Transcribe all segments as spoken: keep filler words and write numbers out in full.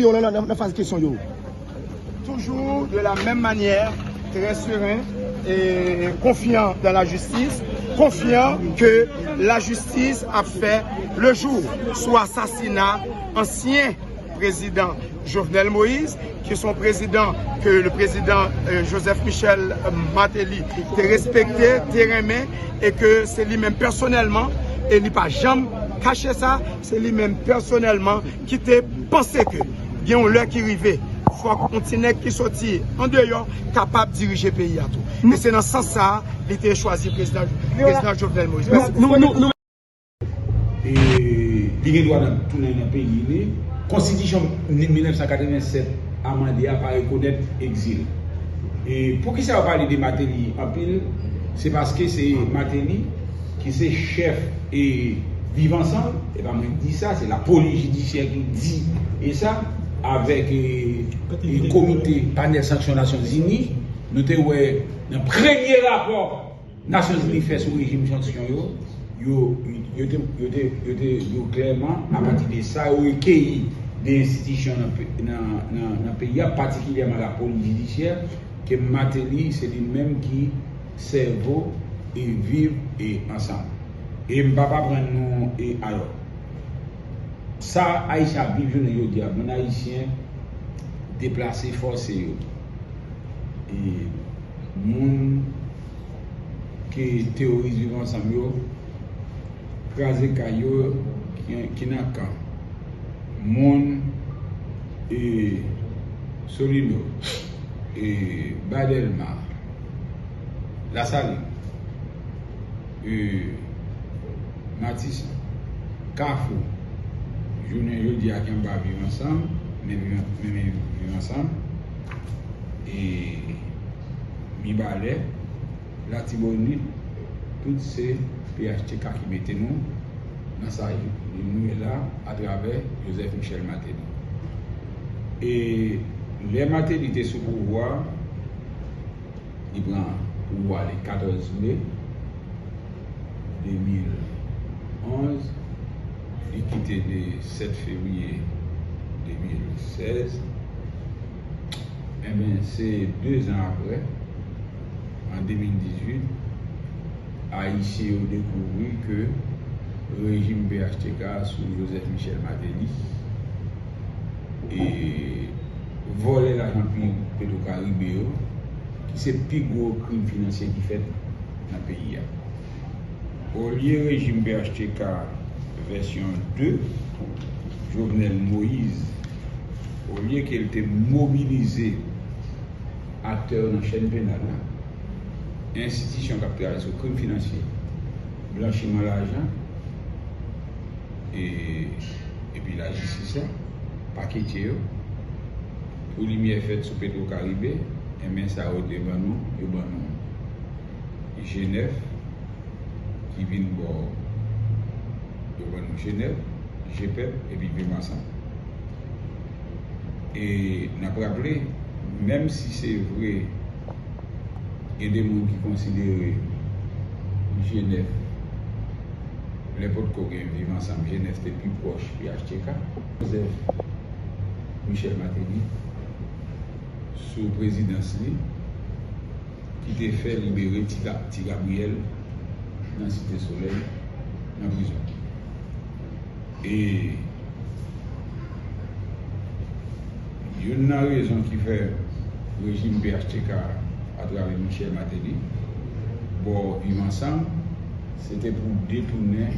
kontinye w nan, nan, nan faz kesyon yo. Toujours de la même manière, très serein et confiant dans la justice, confiant que la justice a fait le jour sous assassinat ancien président Jovenel Moïse, qui sont présidents, que le président euh, Joseph Michel Martelly te respecté, te renmen, et que c'est lui-même personnellement, et il pas jamais caché ça, c'est lui-même personnellement qui te pensait que Gen yon lè ki rive, fòk yon ti nèg ki soti andeyò kapab dirije peyi a tou. E se nan sans sa a, li te chwazi prezidan, prezidan Jovenel Moïse. Mèsi. Nou, nou, nou, E li gen dwa nan, tounen nan peyi li. Konstitisyon mil nèf san katrevennsèt amande a pa rekonèt egzil. E poukisa yo pale de Martelly anpil? Se paske se Martelly ki se chèf e Viv Ansanm, e pa mwen ki di sa, se lapolis jidisyè ki di e sa, avèk e, e komite panèl sanksyon Nasyonzini, nou te wè nan premye rapò Nasyonzini fè sou rejim sanksyon yo, yo, yo te, yo te, yo te di w klèman, apati de sa yo rekeyi de enstitisyon nan pe-, nan, nan, nan peyi a, patikilyèman lapolis jidisyè, ke Martelly se li menm ki sèvo e Viv e Ansanm. E m p ap aprann nou, e alò, sa Ayisyen ap viv jounen jodi a, moun Ayisyen deplase fòse yo. E moun ki teorize Viv Ansanm yo, kraze kay yo ki, ki nan kan. Moun, e, Solino, e, Ba Dèlma, Lasalin, e, Matisan, Kafou, jounen jodi a ki anba Viv Ansanm, men Viv, men, men Viv Ansanm, e, Mibalè, Latibonit, tout se P H T K ki mete nou nan sa nou ye la atravè Joseph Michel Martelly. E lè Martelly te sou pouvwa, li pran pouvwa le katòz me de mil onz, li kite le sèt fevriye de mil sèz. Enben, se de zan apre, an de mil dizuit, Ayisyen yo dekouvri ke rejim P H T K sou Joseph Michel Martelly e vòlè lajan pi Petro Caribe yo, ki se pi gwo krim finansye ki fèt nan peyi a. Olye rejim P H T K vèsyon de, Jovenel Moïse, olye ke l te mobilize aktè yo nan chèn penal la, enstitisyon k ap travay sou krim finansye, blanchiman lajan, e, epi lajistis la, paketye yo, pou limyè fèt sou Petro Caribe, enben sa yo te ban nou, yo ban nou G nèf, ki vin bò, yo ban nou G nèf, G pèp, epi Viv Ansanm. E n ap raple, menm si se vre, gen de moun ki konsidere G nèf, lè potko gen Viv Ansanm, G nèf te pi pwòch P H T K. Joseph Michel Martelly, sou prezidans li, ki te fè libere Ti Ga-, Ti Gabriyèl nan Site Solèy, nan prizon. E youn nan rezon ki fè rejim P H T K atravè Michel Martelly bò Viv Ansanm, se te pou detounen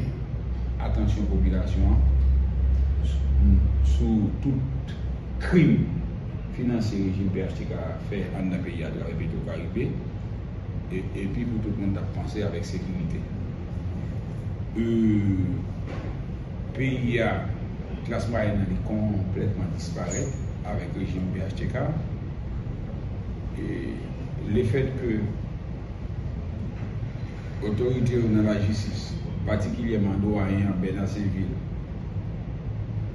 atansyon popilasyon an sou, sou tout krim finansye rejim P H T K fè anndan peyi a atravè Petro Caribe, e, epi pou tout moun t ap panse avèk sekirite. E, peyi a, klas mwayèn nan li konplètman disparèt avèk rejim P H T K. E lefèt ke otorite yo nan lajistis, patikilyèman dwayen an Bernard Sainvil,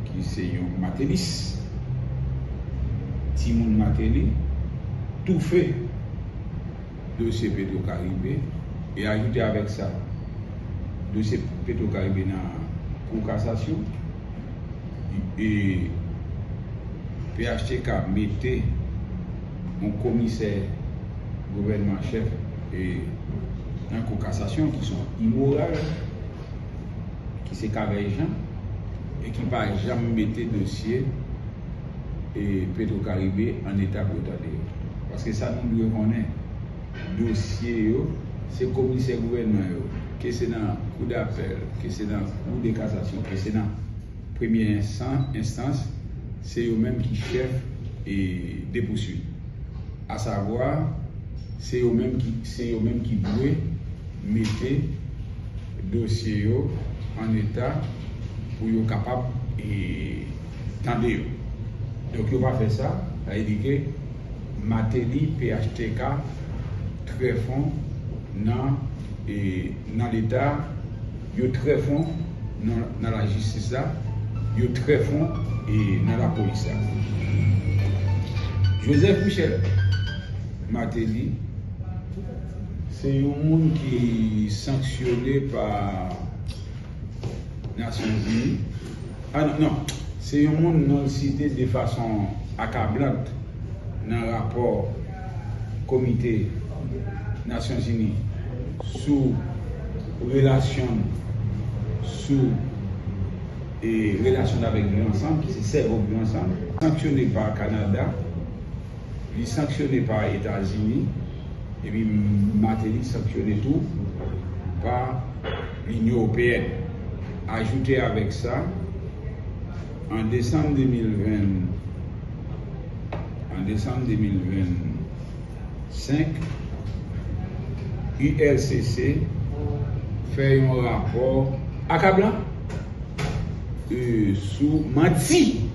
ki se yon matelis, timoun Martelly, toufe dosye Petro Caribe, e ajoute avèk sa, dosye Petro Caribe nan Kou Kasasyon, e P H T K mete yon komisè gouvènman chèf e nan Kou Kasasyon ki se yon imoral, ki se Kavèy Jan, e ki pa janm mete dosye e Petro Caribe an eta pou yo tande yo. Paske sa nou dwe konnen, dosye yo, se komisè gouvènman yo, ke se nan kou dapèl, ke se nan kou de kasasyon, ke se nan premye ensan-, enstans, se yo menm ki chèf e depouswit. Asavwa, se yo menm ki, se yo menm ki dwe mete dosye yo an eta pou yo kapab e tande yo. Donk, yo pa fè sa, sa vle di ke Martelly, P H T K, trè fon nan, e, nan Leta, yo trè fon nan, nan lajistis la, yo trè fon, e, nan lapolis la. Joseph Michel Martelly, se yon moun ki sanksyone pa Nasyonzini. A non, non. Se yon moun non l site de fason akablant nan rapò Komite Nasyonzini sou relasyon, sou, e, relasyon avèk Viv Ansanm, ki se sèvo Viv Ansanm, sanksyone pa Kanada, li sanksyone pa Etazini, epi Martelly sanksyone tou pa Linyon Ewopeyèn. Ajoute avèk sa, an desanm de mil ven, an desanm de mil ven senk, U L C C fè yon rapò akablan, e, sou manti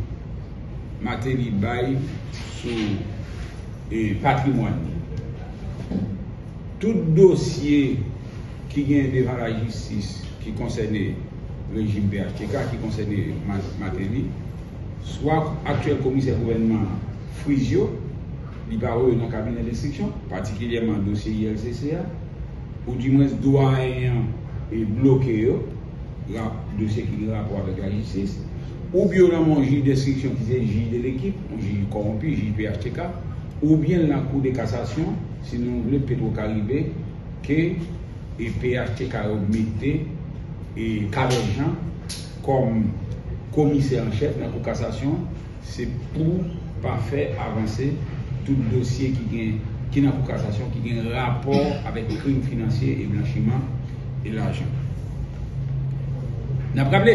Martelly bay sou, e, patrimwàn li. Tout dosye ki gen devan lajistis ki konsène rejim P H T K, ki konsène Ma-, Martelly, swa aktyèl komisè gouvènman an friz yo, li pa voye yo nan kabinè lenstriksyon, patikilyèman dosye U L C C a, oudimwens dwayen an e bloke yo, ra-, dosye ki gen rapò avèk lajistis, oubyen yo nan men yon jij denstriksyon ki se jij de lekip, yon jij kòwonpi, jij P H T K, oubyen l nan Kou de Kasasyon, si nou vle, Petwokaribe, ke e P H T K yo mete, e, Caleb Jean kòm komisè an chèf nan Kou Kasasyon, se pou pa fè avanse tout dosye ki gen, ki nan Kou Kasasyon, ki gen rapò avèk krim finansye e blanchiman e lajan. N ap raple,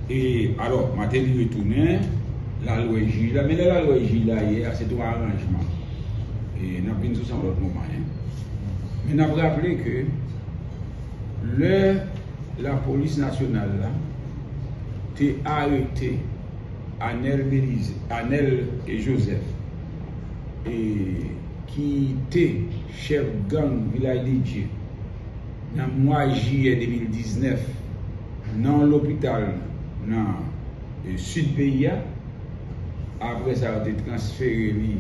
e, alò, Martelly retounen, l al wè jij la, men lè l al wè jij la yè a, se te yon aranjman. E n ap vin sou sa yon lòt moman, en. Men n ap raple ke lè Lapolis Nasyonal la te arete Anel Belizaire, Anel Joseph, e ki te chèf gang Vilaj de Dye nan mwa jiyè de mil diznèf nan yon lopital nan, e, sid peyi a. Apre sa, yo te transfere li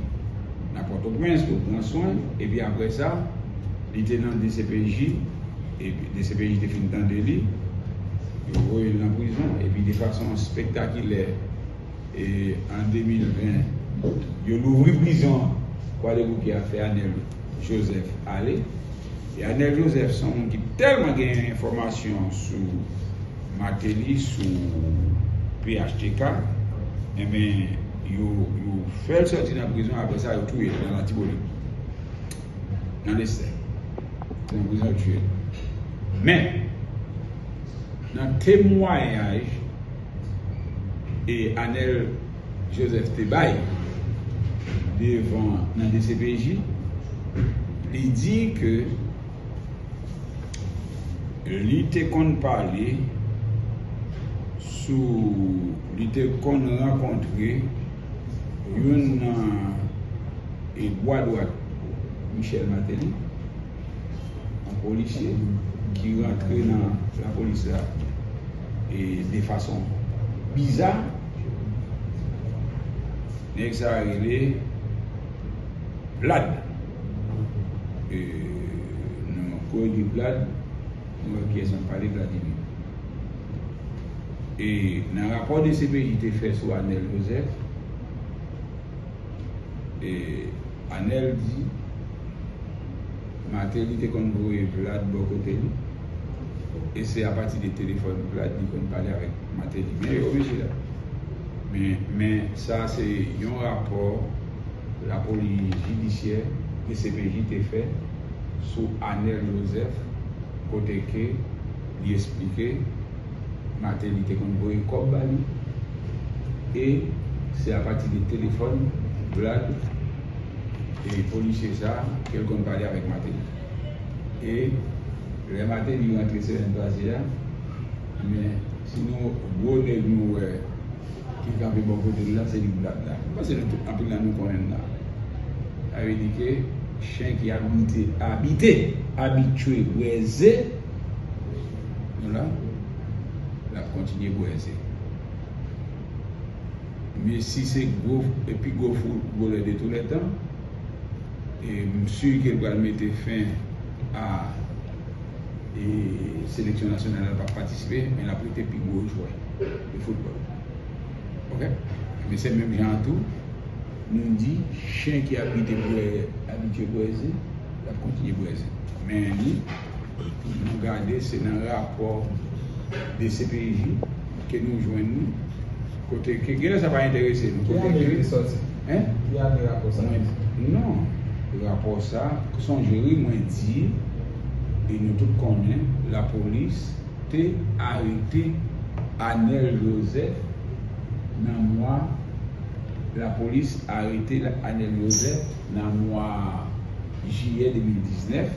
nan Pòtoprens pou pran swen. Epi apre sa, li te nan D C P J. Epi D C P J te fin tande li. Yo voye l nan prizon. Epi de fason espektakilè, e, an de mil ven, yo louvri prizon Kwadèboukè a, fè Anel Joseph ale. E Anel Joseph se yon moun ki tèlman gen enfòmasyon sou Martelly, sou P H T K, enben, yo, yo fè l sòti nan prizon, apre sa, yo touye l nan Latibonit, nan Lestè. Nan prizon, yo touye l. Men, nan temwayaj e Anel Joseph te bay devan nan D C P J, li di ke li te konn pale sou, li te konn rankontre youn nan, e, bwa dwat Michel Martelly, yon polisye ki rantre nan lapolis la, e, de fason biza. Nèg sa a rele Vlad. E, nan kote Vlad, nou wè kiyès n ap pale, Vladimir. E nan rapò D C P J te fè sou Anel Joseph, e, Anel di Martelly te konn voye Vlad bò kote li. E se apati de telefòn Vlad li konn pale avèk Martelly. Men yo, mesye la. Men, men sa se yon rapò lapolis jidisyè, D C P J, te fè sou Anel Joseph, kote ke li esplike Martelly te konn voye kòb ba li. E se apati de telefòn Vlad, e polisye sa, ke l konn pale avèk Martelly. E lè Martelly rantre semèn pase a, men si nou gwo nèg nou wè ki kanpe bò kote l la, se li Vlad la. Mwen panse nou tout, anpil nan nou konnen l la. Sa vle di ke chen ki abite, abite, abitye bwè ze, nou la, l ap kontinye bwè ze. Messi se gwo, e pi gwo foutbolè de tou lè tan. E m si ke l pral mete fen a, e seleksyon nasyonal la, l p ap patisipe, men l ap rete pi gwo jwè de foutbòl. Oke? Men se menm jan an tou, nou di, chen ki abite bwè, abitye bwè ze, l ap kontinye bwè ze. Men li, nou gade, se nan rapò de C P J ke nou jwenn li, kote ke, genlè sa pa enterese nou, kote ke, ki ane li te sòti? Hein? Ki ane rapò sa? Mwen, non, rapò sa, sonje wi, mwen di, e nou tout konnen, lapolis te arete Anel Joseph nan mwa, lapolis arete la, Anel Joseph nan mwa jiyè de mil diznèf.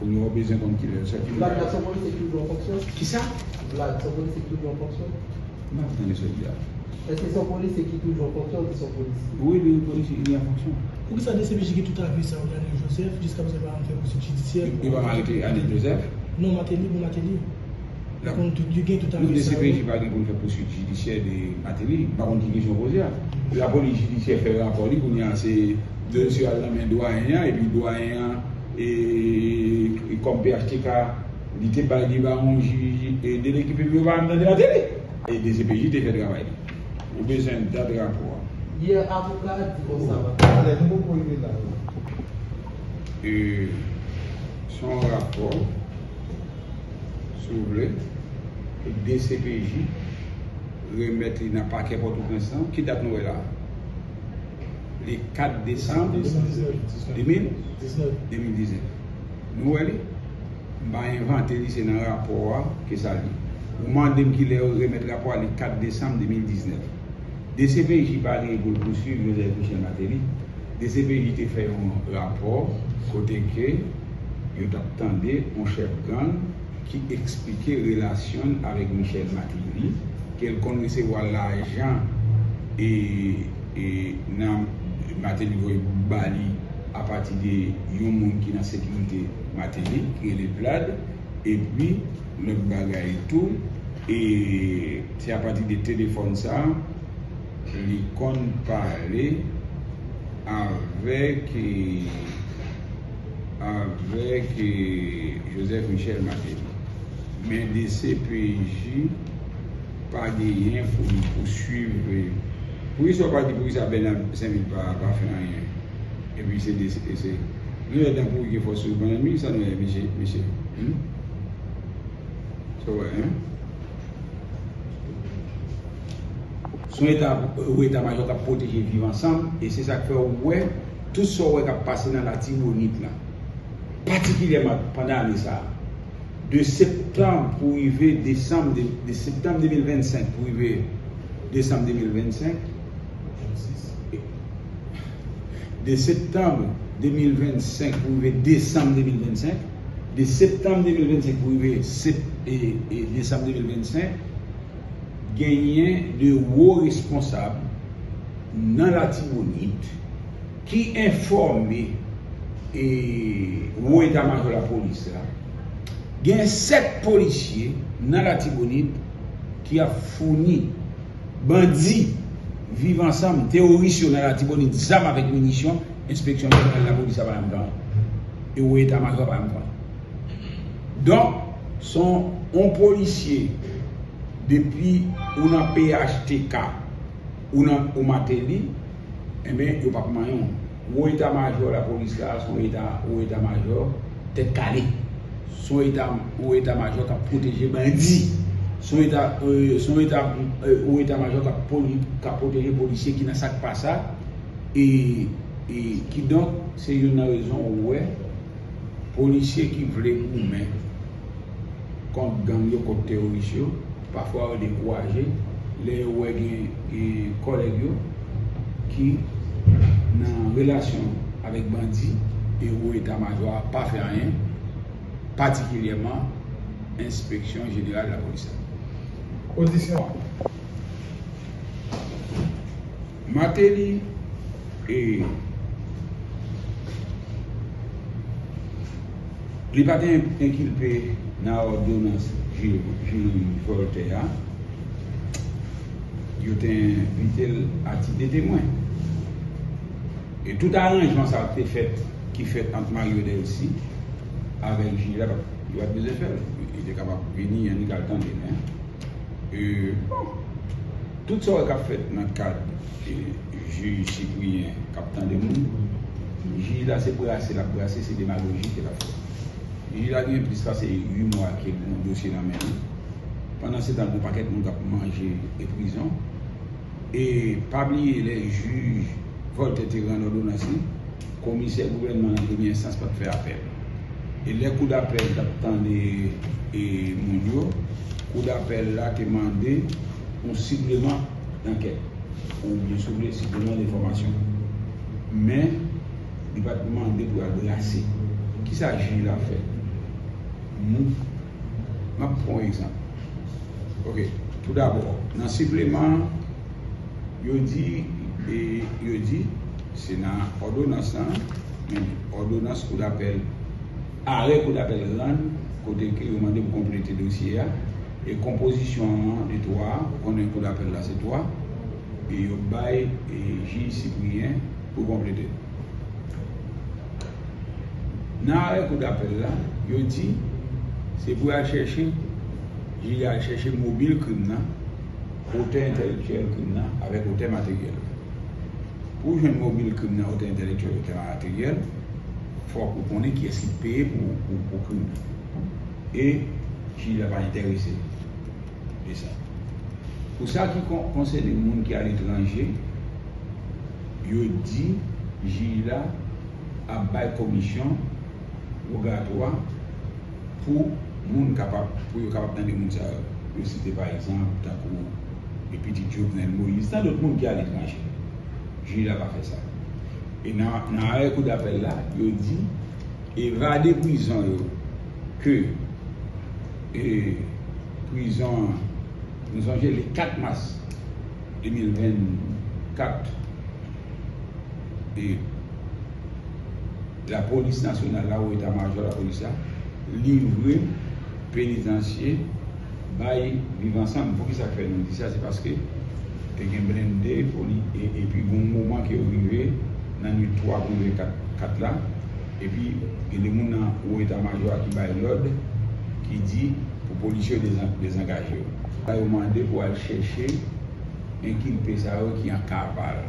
Kounye a w bezwen konn kilè l sòti. Vlad, se yon polisye ki toujou an fonksyon? Kisa? Vlad, se yon polisye ki toujou an fonksyon? M pa tande sa w di a. Èske se yon polisye ki toujou an fonksyon oubyen se yon polisye? Wi, li yon polisye, li an fonksyon. Poukisa D C P J gen tout avi sa yo, Daniel Joseph, jiskaprezan pa janm fè pouswit jidisyè? Yo pa arete Anel Joseph? Non, Martelly, pou Martelly. Li konn tout, li gen tout avi sa yo. Non, D C P J pa gen pou l fè pouswit jidisyè de Martelly. M pa konn ki kesyon w poze a. Lapolis jidisyè fè rapò li, kounye a se dosye a al nan men dwayen an, epi dwayen an, e, e kòm P H T K, li te bay li ba yon jij, e de lekip epi yo pa menm tande Martelly. E D C P J te fè travay li. Ou bezwen dat rapò a. Yè, avoka a di konsa, Martelly. Talè, nou poko rive la, wi. E, se yon rapò, si w vle, ke D C P J remèt li nan pakè Pòtoprens lan. Ki dat nou wè la? Le kat desanm de mil diznèf. Nou wè li? M pa envante li, se nan rapò a ke sa li. Ou mande m kilè yo remèt rapò a, le kat desanm de mil diznèf. D C P J pa genyen pou l pouswiv Joseph Michel Martelly. D C P J te fè yon rapò kote ke yo t ap tande yon chèf gang ki eksplike relasyon l avèk Michel Martelly, ke l konn resevwa lajan e, e nan Martelly voye ba li apati de yon moun ki nan sekirite Martelly, ki rele Vlad, epi lòt bagay tou. E se apati de telefòn sa a, li konn pale avèk, avèk Joseph Michel Martelly. Men D C P J pa genyen pou li pouswiv. Poukisa w pa di poukisa Bernard Sainvil pa, pa fè anyen? Epi se de, se, se, nou wè tankou gen fòs sou bannann, men sa nou wè, mesye, mesye. Hmm? Sa w wè, hein? Se yon eta, yon eta majò k ap pwoteje Viv Ansanm, e se sa k fè w wè tout sa w wè k ap pase nan Latibonit la, patikilyèman pandan ane sa a, de septanm pou rive desanm, de, de septanm de mil vennsenk pou rive desanm de mil vennsenk, de septanm de mil vennsenk pou rive desanm de mil vennsenk, de septanm de mil vennsenk pou rive sep-, e, e, desanm de mil vennsenk, genyen de wo responsab nan Latibonit ki enfòme, e, wo eta majò lapolis la. Gen sèt polisye nan Latibonit ki ap founi bandi Viv Ansanm, teworis yo nan Latibonit, zam avèk minisyon, enspeksyon jeneral lapolis la pa janm pran. E wo eta majò pa janm pran. Donk, se yon, yon polisye, depi ou nan P H T K, ou nan, ou Martelly, enben, yo p ap manyen w. Wo eta majò lapolis la, se yon eta, wo eta majò tèt kale. Se yon eta, wo eta majò k ap pwoteje bandi. Se yon eta, e, se yon eta, e, wo eta majò k ap poli-, k ap pwoteje polisye ki nan sa k pa sa. E, e kidonk, se youn nan rezon ou wè polisye ki vle goumen kont gang yo, kont teworis yo, Pafwa yo dekouraje lè yo wè gen, gen kòlèg yo ki nan relasyon avèk bandi e wo eta majò a pa fè anyen, patikilyèman Enspeksyon Jeneral Lapolis la. Odisyon an. Martelly, e, li pa te enkilpe nan òdonans Jules, Jules Voltaire a. Yo te envite l a tit de temwen. E tout aranjman sa a te fèt, ki fèt ant Mario Delcy avèk jij la, yo pa t bezwen fè l. Li te kapab vini, annik al tande l, men, e, bon, tout sa w wè k ap fèt nan kad, e, jij Cyprien k ap tande moun, jij la se brase l ap brase, se demagoji ke l ap fè. Jij la gen plis pase uit mwa ke l gen yon dosye nan men li. Pandan se tan, gen yon pakèt moun k ap manje e prizon. E pa bliye, lè jij Voltaire te rann òdonans li, komisè gouvènman nan premye enstans pa t fè apèl. E lè koudapèl t ap tande, e, moun yo, koudapèl la te mande yon sipleman dankèt, oubyen, si w vle, sipleman denfòmasyon. Men, li pa t mande pou y al brase. Kisa jij la fè? Nou M ap pran yon egzanp. Ok. Toudabò, nan sipleman an, yo di, e, yo di, se nan òdonans lan, men òdonans koudapèl, arè koudapèl rann, kote ke yo mande pou konplete dosye a, e konpozisyon an de twa, ou konnen koudapèl la se twa, e yo bay, e, jij Cyprien pou konplete. Nan arè koudapèl la, yo di, se pou y al chèche, jij la al chèche mobil krim nan, otè entèlektyèl krim nan, avèk otè materyèl. Pou w jwenn mobil krim nan, otè entèlektyèl, otè materyèl, fòk ou konnen kiyès ki peye pou, pou, pou krim nan. E jij la pa enterese de sa. Pou sa ki kon-, konsène moun ki aletranje, yo di jij la ap bay komisyon wogatwa pou moun kapab, pou yo kapab tande moun sa yo. Yo site pa egzanp tankou, e, pitit Jovenel Moïse, tan dòt moun ki aletranje. Jij la pa fè sa. E nan, nan arè koudapèl la, yo di evade prizon yo ke, e, prizon an, nou sonje le kat mas de mil vennkat, e, lapolis nasyonal la, ou eta majò lapolis la, livre penitansye bay Viv Ansanm. Poukisa k fè nou di sa? Se paske te gen blende, poli-, e, epi gen yon moman ke yo rive nan nwit twa pou rive kat, kat la, epi gen de moun nan wo eta majò a ki bay lòd, ki di pou polisye yo dezan-, dezangaje yo. Sa yo mande pou al chèche enkilpe sa yo ki an kaval.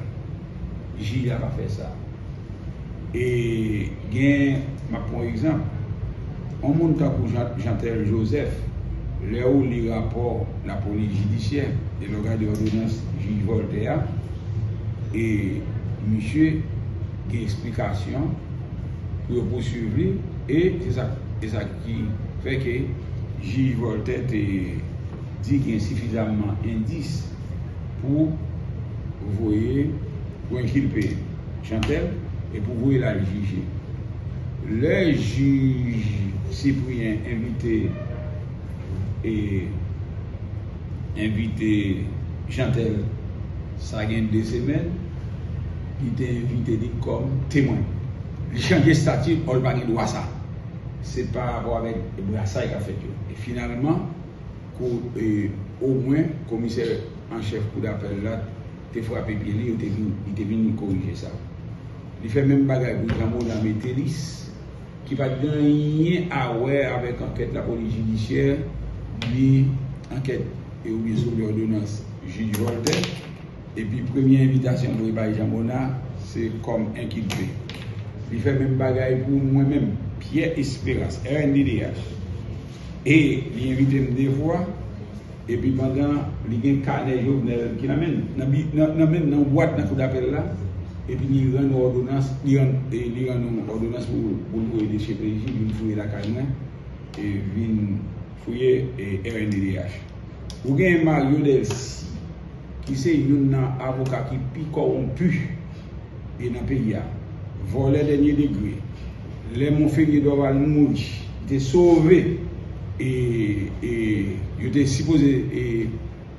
Jij la pa fè sa. E gen, m ap pran yon egzanp, yon moun tankou Jean, Jeantel Joseph, lè ou li rapò lapolis jidisyè, e lè w gade òdonans jij Voltaire a, e misye gen eksplikasyon pou yo pouswiv li, e se sa, e sa ki fè ke jij Voltaire te di gen sifizamman endis pou voye, pou enkilpe Jeantel e pou voye l al jije. Lè jij Cyprien envite, e, envite Jeantel, sa gen de semèn, li te envite li kòm temwen. Li chanje estati, ò, l pa gen dwa sa. Se pa rapò avèk brasay k ap fèt yo. E finalman, kou-, e, omwen, komisè an chèf koudapèl la te frape pye li, yo te vin, li te vin korije sa. Li fè menm bagay pou Jean Mona Métalis, ki pa t gen anyen a wè avèk ankèt lapolis jidisyè, ni ankèt, e, oubyen sou òdonans jij Voltaire. Epi premye envitasyon voye bay Jean Mona, se kòm enkilpe. Li fè menm bagay pou mwen menm, Pierre Espérance, R N D D H. E li envite m de fwa, epi pandan li gen kanè Jovenel ki nan men l, nan bi-, nan, nan men l, nan bwat nan koudapèl la, epi li rann yon òdonans, li rann, e li rann yon òdonans pou, pou l voye D C P J vin fouye lakay mwen, e vin fouye, e R N D D H. Ou genyen Mario Delcy, ki se youn nan avoka ki pi kòwonpi e nan peyi a. Vòlè dènye degre. Lè Monferrier Dorval mouri, li te sove, e, e, yo te sipoze, e,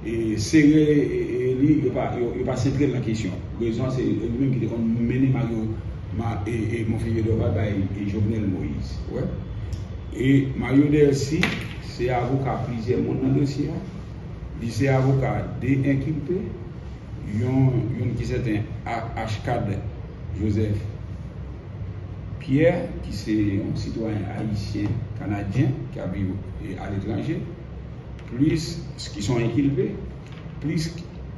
e, sere, e, e, li, yo pa, yo, yo pa sentre l nan kesyon. Rezon se li menm ki te konn mennen Mario, ma, e, e, Monferrier Dorval bay, e, Jovenel Moïse. Wè. E Mario Delcy se avoka plizyè moun nan dosye a. Li se avoka de enkilpe, yon, youn ki sèten, A- Ashcad Joseph Pierre, ki se yon sitwayen ayisyen kanadyen ki ap viv, e, aletranje, plis, ki se yon enkilpe, plis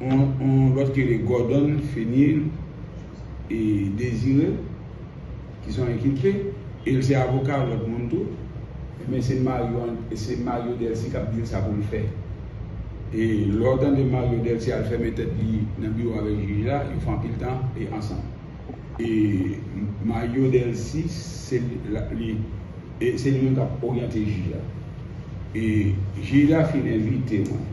yon, yon lòt ki rele Gordon Fenil, e, Désiré, ki se yon enkilpe, e l se avoka lòt moun tou, men se Mario, se Mario Delcy k ap di l sa pou l fè. E lè w tande Mario Delcy al fèmen tèt li nan biwo avèk jij la, yo fè anpil tan e ansanm. E Mario Delcy, se li, la- li, e se li menm k ap oryante jij la. E jij la fin envite mwen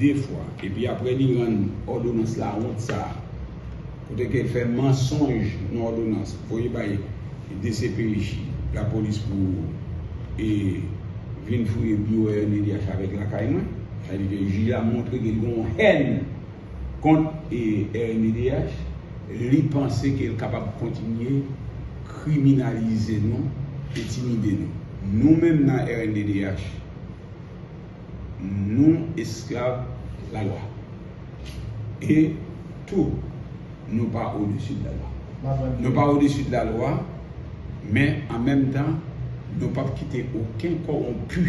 de fwa. Epi apre li rann òdonans lawont sa a, kote ke l fè mansonj nan òdonans, voye bay D C P J, lapolis pou, e, vin fouye biwo R N D D H avèk lakay mwen. Sa vle di ke jij la montre ke l gen yon hèn kont, e, R N D D H, li panse ke l kapab kontinye kriminalize nou, entimide nou. Nou menm nan R N D D H, nou esklav lalwa. E tou, nou pa odesi de lalwa. Nou pa odesi de lalwa, men an menm tan, nou p ap kite okenn kòwonpi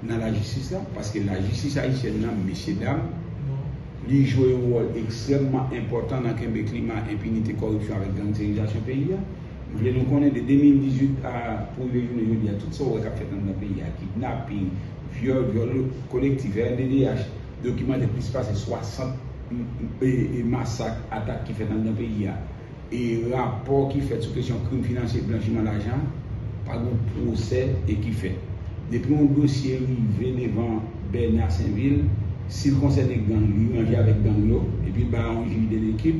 nan lajistis la, paske lajistis ayisyèn nan, mesye dam, li jwe yon wòl ekstrèmman enpòtan nan kenbe klima enpinite, kòripsyon avèk gangsterizasyon peyi a. M vle nou konnen de de mil dizuit a pou rive jounen jodi a, tout sa w wè k ap fèt anndan peyi a, kidnaping, vyòl, vyòl kolektif, R N D D H dokimante plis pase swasant m- m- e- e masak, atak ki fèt anndan peyi a, e rapò ki fèt sou kesyon krim finansye, blanchiman lajan, pa gen pwosè e ki fèt. Depi yon dosye rive devan Bernard Sainvil, si l konsène gang, li ranje avèk gang yo, epi l ba yon jij de lekip,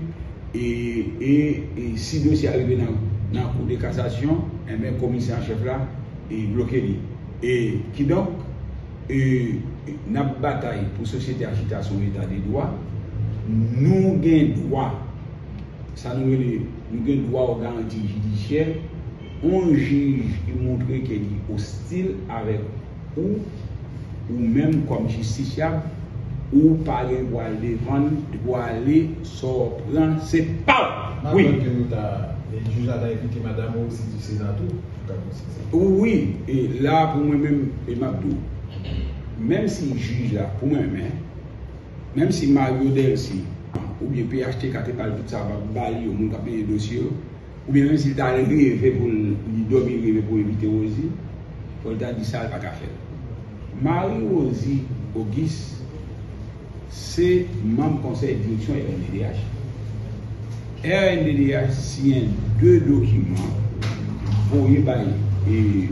e, e, e si dosye a rive nan, nan Kou de Kasasyon, enben, komisè an chèf la, e, bloke li. E, kidonk, e, n ap batay pou sosyete a chita sou yon eta de dwa. Nou gen dwa, sa nou rele, nou gen dwa o garanti jidisyè, yon jij ki montre ke li ostil avèk ou, ou menm kòm jistisyab, ou pa gen dwa al defann, dwa ale, sa w pran, se pa w. Wi. Madanm ke nou ta, e jij la ta envite madanm ou osi di Sena tou, pou ka konsize. Wi, e la pou mwen menm, e m ap di w, menm si jij la, pou mwen menm, menm si Mario Delcy, oubyen P H T K te ba l tout sa, ba li yo, moun k ap mennen dosye yo, oubyen menm si l ta reve pou l, li dòmi reve pou evite Rosie, fò l ta di sa, l pa ka fè l. Marie Rosie Auguste se manm konsèy direksyon R N D D H. R N D D H siyen de dokiman voye bay, e,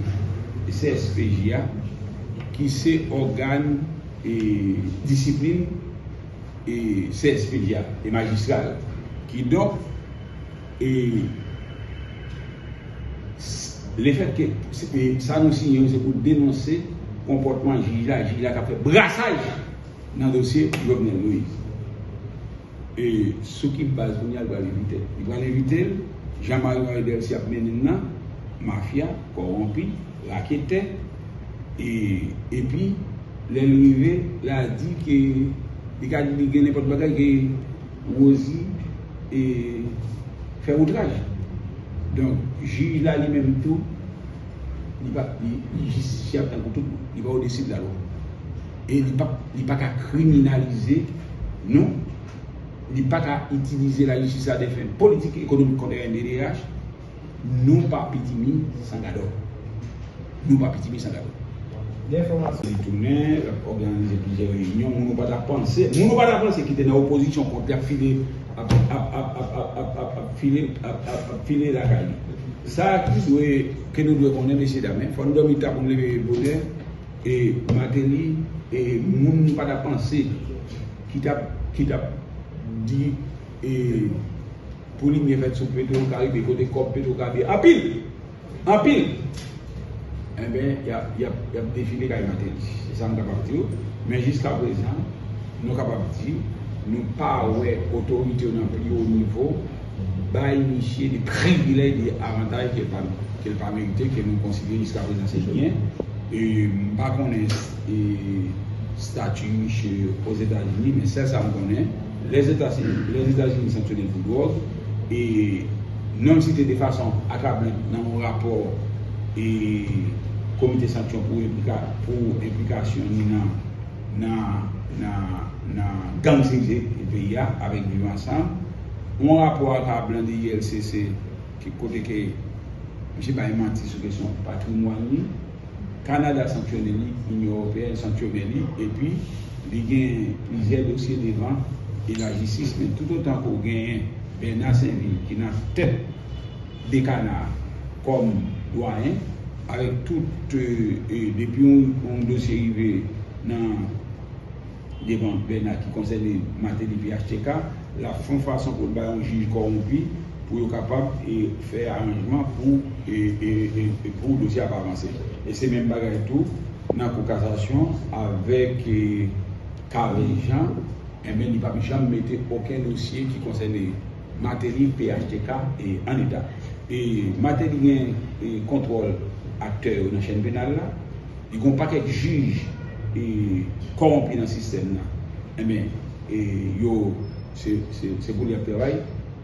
C S P J a, ki se ògàn, e, disiplin, e, C S P J a, e majistra l. Kidonk, e, s- lefètke se- e, sa nou siyen yo, se pou denonse konpòtman jij la, jij la k ap fè brasaj nan dosye Jovenel Moïse. E sou ki baz kounye a l pral envite l? Li pral envite l, jan Mario Delcy ap mennen l nan, mafya, kòwonpi, raketè, e, epi, lè l rive, l a di ke, li ka di li gen nenpòt bagay ke Rosie, e, fè outraj. Donk, jij la li menm tou, li pa, li, li jistisyab tankou tout moun. Li pa odesi de lalwa. E li pa, li pa ka kriminalize nou. Li pa ka itilize lajistis a de fen politik, ekonomik kont R N D D H. Nou pa pitimi san gadò. Nou pa pitimi san gadò. Gen enfòmasyon. Li tounen, l ap òganize plizyè reyinyon. Moun ou pa ta panse, moun ou pa ta panse ki te nan opozisyon kont li ap file, ap, ap, ap file, ap, ap, ap file lakay li. Sa ki dwe, ke nou dwe konnen, mesye dam, fò n dòmi ta pou n leve bonè. E Martelly, e moun pa ta panse ki t ap, ki t ap di, e pou limyè fèt sou Petro Caribe, kote kòb Petro Caribe anpil, anpil, enben, y ap, y ap, y ap defile kay Martelly. Se sa m kapab di w. Men jiskaprezan, nou kapab di, nou pa wè otorite yo nan pi wo nivo bay misye de privilèj, de avantaj ke l pa, ke l pa merite, ke nou konsidere jiskaprezan se byen. E m pa konnen, e, stati misye Ozetazini, men sèl sa m konnen, Lèzetazini, Lèzetazini sanksyone l pou dwòg, e non l site de fason akablan nan yon rapò, e, komite sanksyon pou enplika-, pou enplikasyon ni nan, nan, nan, nan gang sivil peyi a avèk Viv Ansanm. Yon rapò akablan de I L C C ki kote ke misye bay manti sou kesyon patrimwàn li. Kanada sanksyone li, Inyon Ewopeyèn sanksyone li, epi li gen plizyè dosye devan e lajistis, men toutotan ke w genyen Bernard Sainvil ki nan tèt de kana kòm dwayen, avèk tout, e, e, depi yon, yon dosye rive nan devan Bernard ki konsène Martelly P H T K, l ap fè yon fason pou l bay yon jij kòwonpi pou yo kapab, e, fè aranjman pou, e, e, e, e pou dosye a pa avanse. E se menm bagay tou nan Kou Kasasyon avèk, e, Carel Jean, enben, li p ap janm mete okenn dosye ki konsène Martelly P H T K, e, an eta. E Martelly gen, e, kontwòl aktè yo nan chèn penal la. Li gen yon pakèt jij, e, kòwonpi nan sistèm nan. Enben, e, yo, se, se, se pou li y ap travay,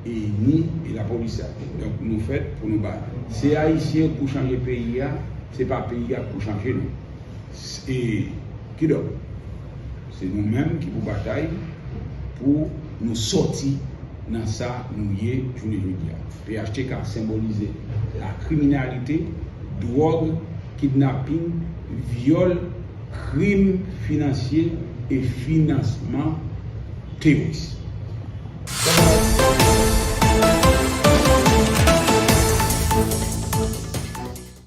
e ni, e lapolis la. Donk, nou fèt pou nou ba. Se Ayisyen k pou chanje peyi a, se pa peyi a k pou chanje nou. E, kidonk, se nou menm ki pou batay pou nou sòti nan sa nou ye jounen jodi a. P H T K senbolize lakriminalite, dwòg, kidnaping, vyòl, krim finansye e finansman teworis.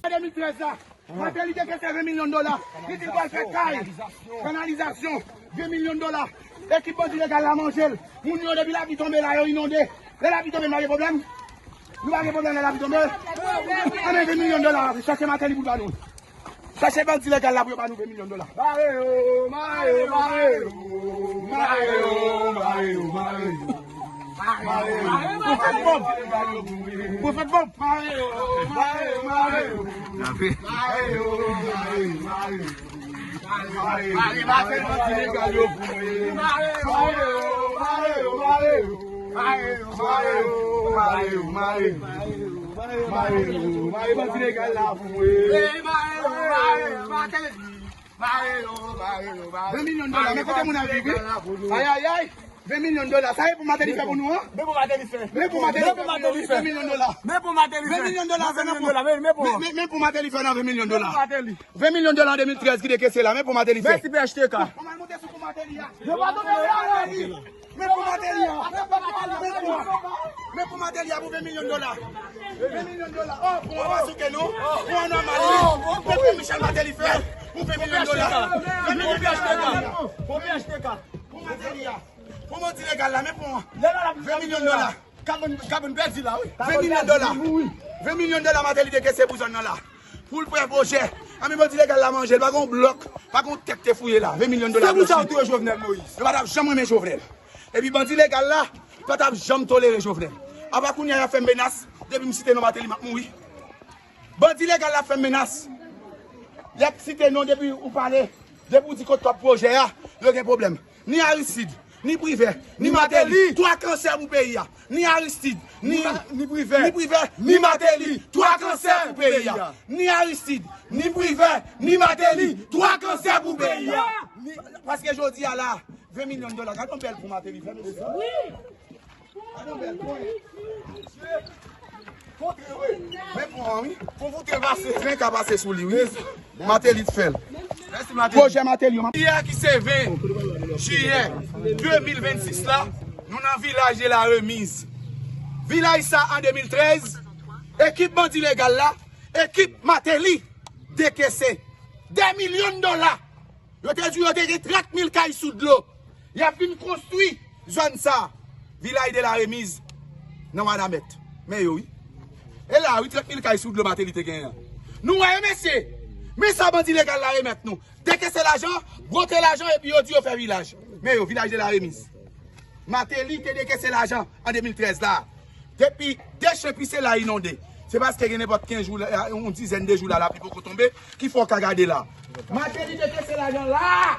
An de mil trèz la, Martelly te kese ven milyon dola. Li di l pral fè kay, kanalizasyon, ven milyon dola. Ekip bandi legal la manje l. Moun yo depi lapli tonbe la, yo inonde. Lè lapli tonbe, nou pa gen pwoblèm. Nou pa gen pwoblèm lè lapli tonbe. Ann ven milyon dola, chache Martelly pou l ba nou. Chache bandi legal la pou yo ba nou ven milyon dola. Mare yo, mare yo, mare yo. Mare yo, mare yo, mare yo. Pwofèt Bob! Pwofèt Bob! Mare yo, mare yo, mare yo. Mare yo, mare yo, mare yo. Mare, mare, mare, mare, mare yo pou mwen. Mare yo, mare yo, mare yo. Mare yo, mare yo, mare yo, mare yo. Mare yo, mare, bandi legal la pou mwen. Mare yo, mare yo, mare yo. Mare yo, mare yo, mare yo. Ven milyon dola, men kote moun ap viv, wi. Ay, ay, ay. Ven milyon dola, sa e pou Martelly fè pou nou an? Men pou Martelly fè. Men pou Martelly fè. Men pou Martelly fè. Ven milyon dola. Men pou Martelly fè. Ven milyon dola, men pou Martelly fè nan ven milyon dola. Ven milyon dola an de mil trèz ki dekese la, men pou Martelly fè. Mèsi P H T K. Kòman l monte sou kou Martelly a? Yo pa tonbe la, Martelly. Men pou Martelly a. Men pou, men pou Martelly a pou ven milyon dola. Ven milyon dola. Oh, pou anba souke nou. Pou anba mali. Pou Michel Martelly fè. Pou ven milyon dola. Pou P H T K. Pou P H T K. Pou Martelly a. Pou bandi legal la, men pou ven milyon dola. Kabann, kabann pèdi la, wi. Ven milyon dola. Ven milyon dola Martelly dekese pou zòn nan la. Pou l fè pwojè. Anben bandi legal la manje l, pa gen yon blòk, pa gen yon tèt te fouye la. Ven milyon dola blanchi. Se pou sa yo touye Jovenel Moïse. Yo pa t ap janm renmen Jovenel. Epi bandi legal la pa t ap janm tolere Jovenel. Apa kounye a y ap fè m menas, depi m site non Martelly, m ap mouri. Bandi legal la ap fè m menas. Y ap site non depi ou pale, depi ou di kot kòb pwojè a, yo gen pwoblèm. Ni Aristide, ni Privè, ni Martelly, twa kansè pou peyi a. Ni Aristide, ni, ni Privè, ni Privè, ni Martelly, twa kansè pou peyi a. Ni Aristide, ni Privè, ni Martelly, twa kansè pou peyi a. Ni, paske jodi a la, ven milyon dola, gade yon bèl pou Martelly fè, mesye. Wi. Gade yon bèl pou. Kontre, wi. Men pou an, wi. Pou vote pase, ven ka pase sou li, wi. Martelly t fè l. Pwojè Martelly yo. Yè ki se ven jiyè de mil vennsis la, nou nan vilaj de la Remiz. Vilaj sa an de mil trèz, ekip bandi legal la, ekip Martelly dekese De milyon dola. Yo te di yo te gen trant mil kay sou dlo. Y ap vin konstwi zòn sa, Vilaj de la Remiz, nan Wanament. Men yo, wi. E la, wi, trant mil kay sou dlo Martelly te genyen an. Nou wè yo, mesye. Men sa bandi legal la remèt nou. Dekese lajan, bwote lajan, epi yo di yo fè vilaj. Men yo, Vilaj de la Remiz. Martelly te dekese lajan an de mil trèz la. Depi de chen pise la inonde. Se paske gen nenpòt kenz jou la, yon dizèn de jou la, lapli poko tonbe, ki fè w ka gade la. Martelly dekese lajan la.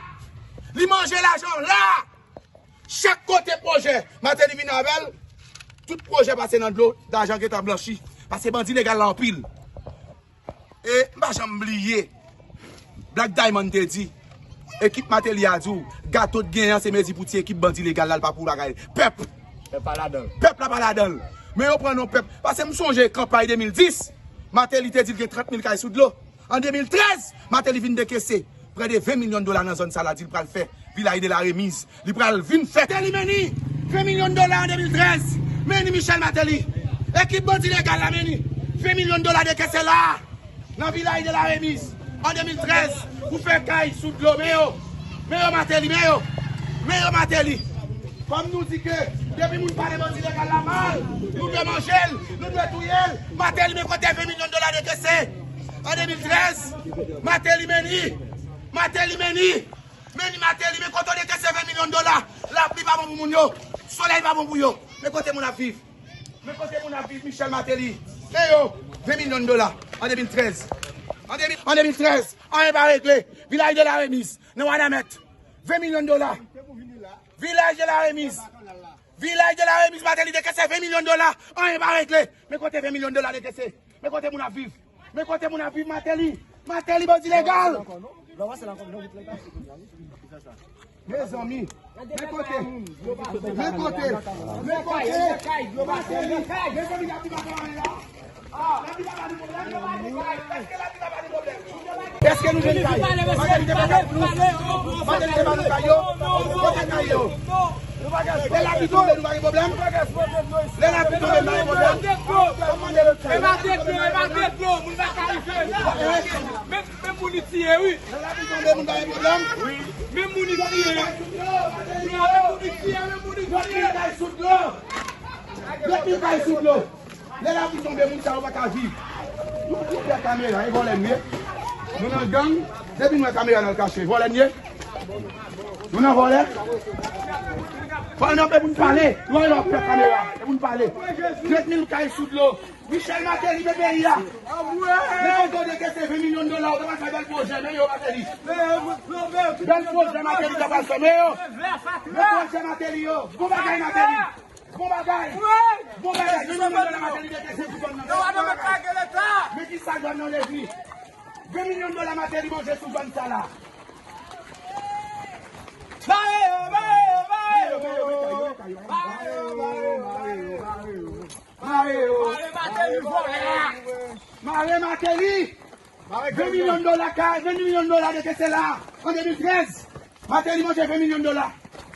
Li manje lajan la. Chak kote pwojè, Martelly vin avè l, tout pwojè pase nan dlo, lajan gentan blanchi. Paske bandi legal la anpil. E m pa janm bliye, Black Diamond te di, ekip Martelly a di w, gato t genyen an se mezi pou ti ekip bandi legal la, l pa pou bagay. Pèp! Pèp pa ladan l. Pèp la pa ladan l. Men yo pran non pèp. Paske m sonje kanpay de mil dis, Martelly te di l gen trant mil kay sou dlo. An de mil trèz, Martelly vin dekese prè de ven milyon dola nan zòn sa la, di l pral fè Vilaj de la Remiz. Li pral vin fè Martelly Meni, ven milyon dola an de mil trèz. Meni Michel Martelly. Ekip bandi legal la Meni. Ven milyon dola dekese la. Nan Vilaj de la Remiz. An de mil trèz. Pou fè kay sou dlo. Men yo. Men yo Martelly. Men yo. Men yo Martelly. Kòm nou di ke depi moun pale bandi legal la mal, nou dwe manje l, nou dwe touye l. Martelly, men kote ven milyon dola dekese. An de mil trèz. Martelly Meni. Martelly Meni. Meni Martelly, men kote w dekese ven milyon dola. Lapli pa bon pou moun yo. Solèy pa bon pou yo. Men kote moun ap viv. Men kote moun ap viv, Michel Martelly. Men yo, ven milyon dola. An de mil trèz. An de mil, an de mil trèz, anyen pa regle. Vilaj de la Remiz, nan Wanament. Ven milyon dola. Vilaj de la Remiz. Vilaj de la Remiz, Martelly dekese ven milyon dola. Anyen pa regle. Men kote ven milyon dola dekese. Men kote moun ap viv. Men kote moun ap viv, Martelly. Martelly, bandi legal. Mezanmi. Men kote. Men kote. Men kote. Martelly. Mezanmi, y ap di pa anyen la. Èske nou jwenn kay? Martelly te ba nou, Martelly te ba nou kay yo? Kote kay yo? Lè lapli tonbe, nou pa gen pwoblèm? Lè lapli tonbe, nou pa gen pwoblèm? E pa de dlo, e pa de dlo, moun pa ka rive. Men, men moun li tiye, wi. Lè lapli tonbe, moun pa gen pwoblèm? Men moun li tiye. Men moun li tiye, men moun li tiye. Yo pil kay sou dlo. Yo pil kay sou dlo. Lè lapli tonbe, moun sa yo pa ka viv. Nou, nou pè kamera, e vòlè nou ye. Nou nan gang, depi nou wè kamera n al kache, vòlè nou ye. Nou nan vòlè. Fò nou pè pou n pale. Nou wè lè w ap pè kamera, e pou n pale. Trant mil kay sou dlo. Michel Martelly, men peyi a. Men kote w dekese ven milyon dola, ou te pral fè bèl pwojè, men yo Martelly. Bèl pwojè Martelly te pral fè, men yo. Men pwojè Martelly yo. Bon bagay Martelly. Bon bagay. Bon bagay. Ven milyon dola Martelly dekese sou zòn nan. Men ki sa zòn nan vle di. Ven milyon dola Martelly manje sou zòn sa la. Bare yo, bare yo, bare yo. Bare yo, bare yo, bare yo, bare yo. Mare yo. Mare Martelly vòlè a. Mare Martelly. Ven milyon dola kay, ven milyon dola dekese la. An de mil trèz, Martelly manje ven milyon dola.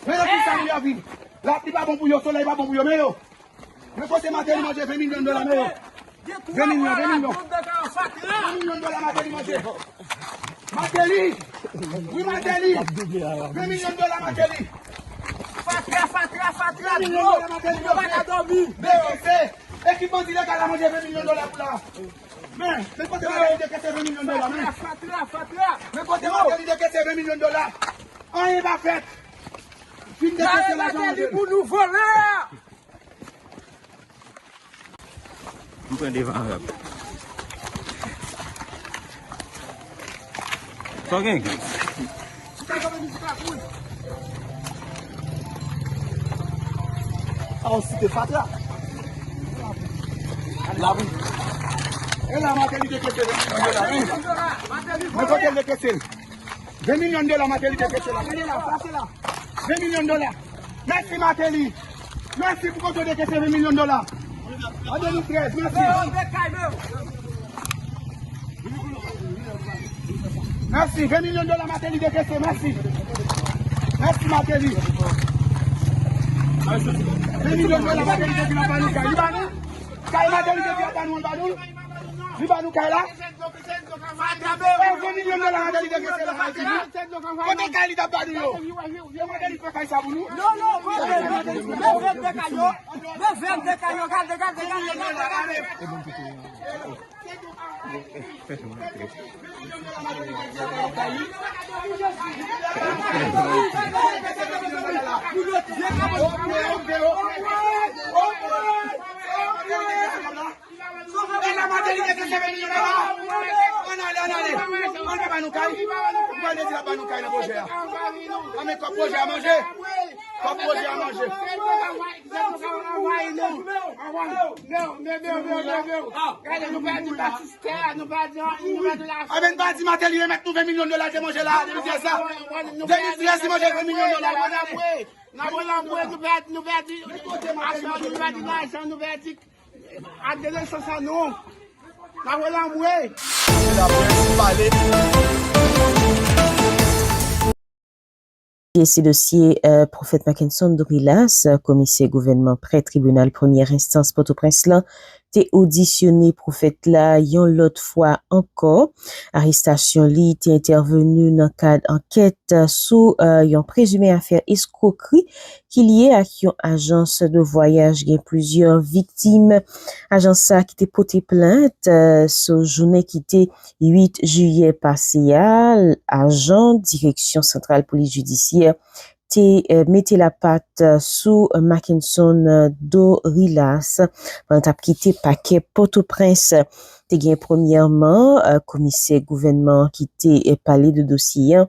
Men yo ki sa yo viv. Lapli pa bon pou yo, solèy pa bon pou yo, men yo. Men kote Martelly manje ven milyon dola, men yo. Ven milyon, ven milyon. Ven milyon dola Martelly manje. Martelly! Wi, Martelly! Ven milyon dola, Martelly! Fatra, fatra, fatra, ven milyon dola, Martelly, yo pa ka dòmi. Dekese! Ekip bandi legal la manje ven milyon dola pou la. Men, men kote Martelly dekese ven milyon dola, men. Fatra, fatra, fatra. Men kote Martelly dekese ven milyon dola. Anyen pa fèt. Fin dekese lajan Martelly pou nou vòlè a. M pran devan Arab. Sa w gen? A, w site fatra. Labou. E la Martelly dekese ven milyon dola, wi. Men kote l dekese l? Ven milyon dola Martelly dekese la. Gade la, pase la. Ven milyon dola. Mèsi Martelly. Mèsi pou kote w dekese ven milyon dola. An de mil trèz, mèsi. Mèsi, ven milyon dola Martelly dekese, mèsi. Mèsi Martelly. Ven milyon dola Martelly dekese nan paniye kay. Li ba nou? Kay Martelly dekese nan paniye kay, li ba nou? Li ba nou kay la? Kote kay li t ap ba nou yo? Yo mande li fè kay sa pou nou? Non, non, men vennde kay yo. Men vennde kay yo. Gade, gade, gade, gade, gade. E la Matinik te seve milyon dola. Ann ale, ann ale. Ann pa ba nou kay. Ou pral di la ba nou kay nan pwojè a. A men kòb pwojè a manje. Kòb pwojè a manje. Gade, nou pèdi batistè, nou pèdi, nou pèdi la. A men pa di Martelly remèt nou ven milyon dola te manje la, depi trèz la. Depi trèz li manje ven milyon dola. N ap rele anmwe, nou pèdi, nou pèdi, nou pèdi lajan, nou pèdi ak de nesans an nou. N ap rele anmwe. Laprès pale. E se dosye, euh, Pwofèt Mackenson Dorilas, komisè gouvènman prè tribinal premyè enstans Pòtoprens lan, te odisyone pwofèt la yon lòt fwa ankò. Arestasyon li te entèveni nan kad ankèt sou, euh, yon prezime afè eskwokri ki lye ak yon ajans de vwayaj. Gen plizyè viktim ajans sa ki te pote plent, euh, sou jounen ki te uit jiyè pase a. Ajan Direksyon Santral Polis Jidisyè te, eh, mete lapat, eh, sou Mackenson, eh, Dorilas pandan l t ap kite pakè Pòtoprens. Te gen premyèman, eh, komisè gouvènman an ki te, eh, pale de dosye an,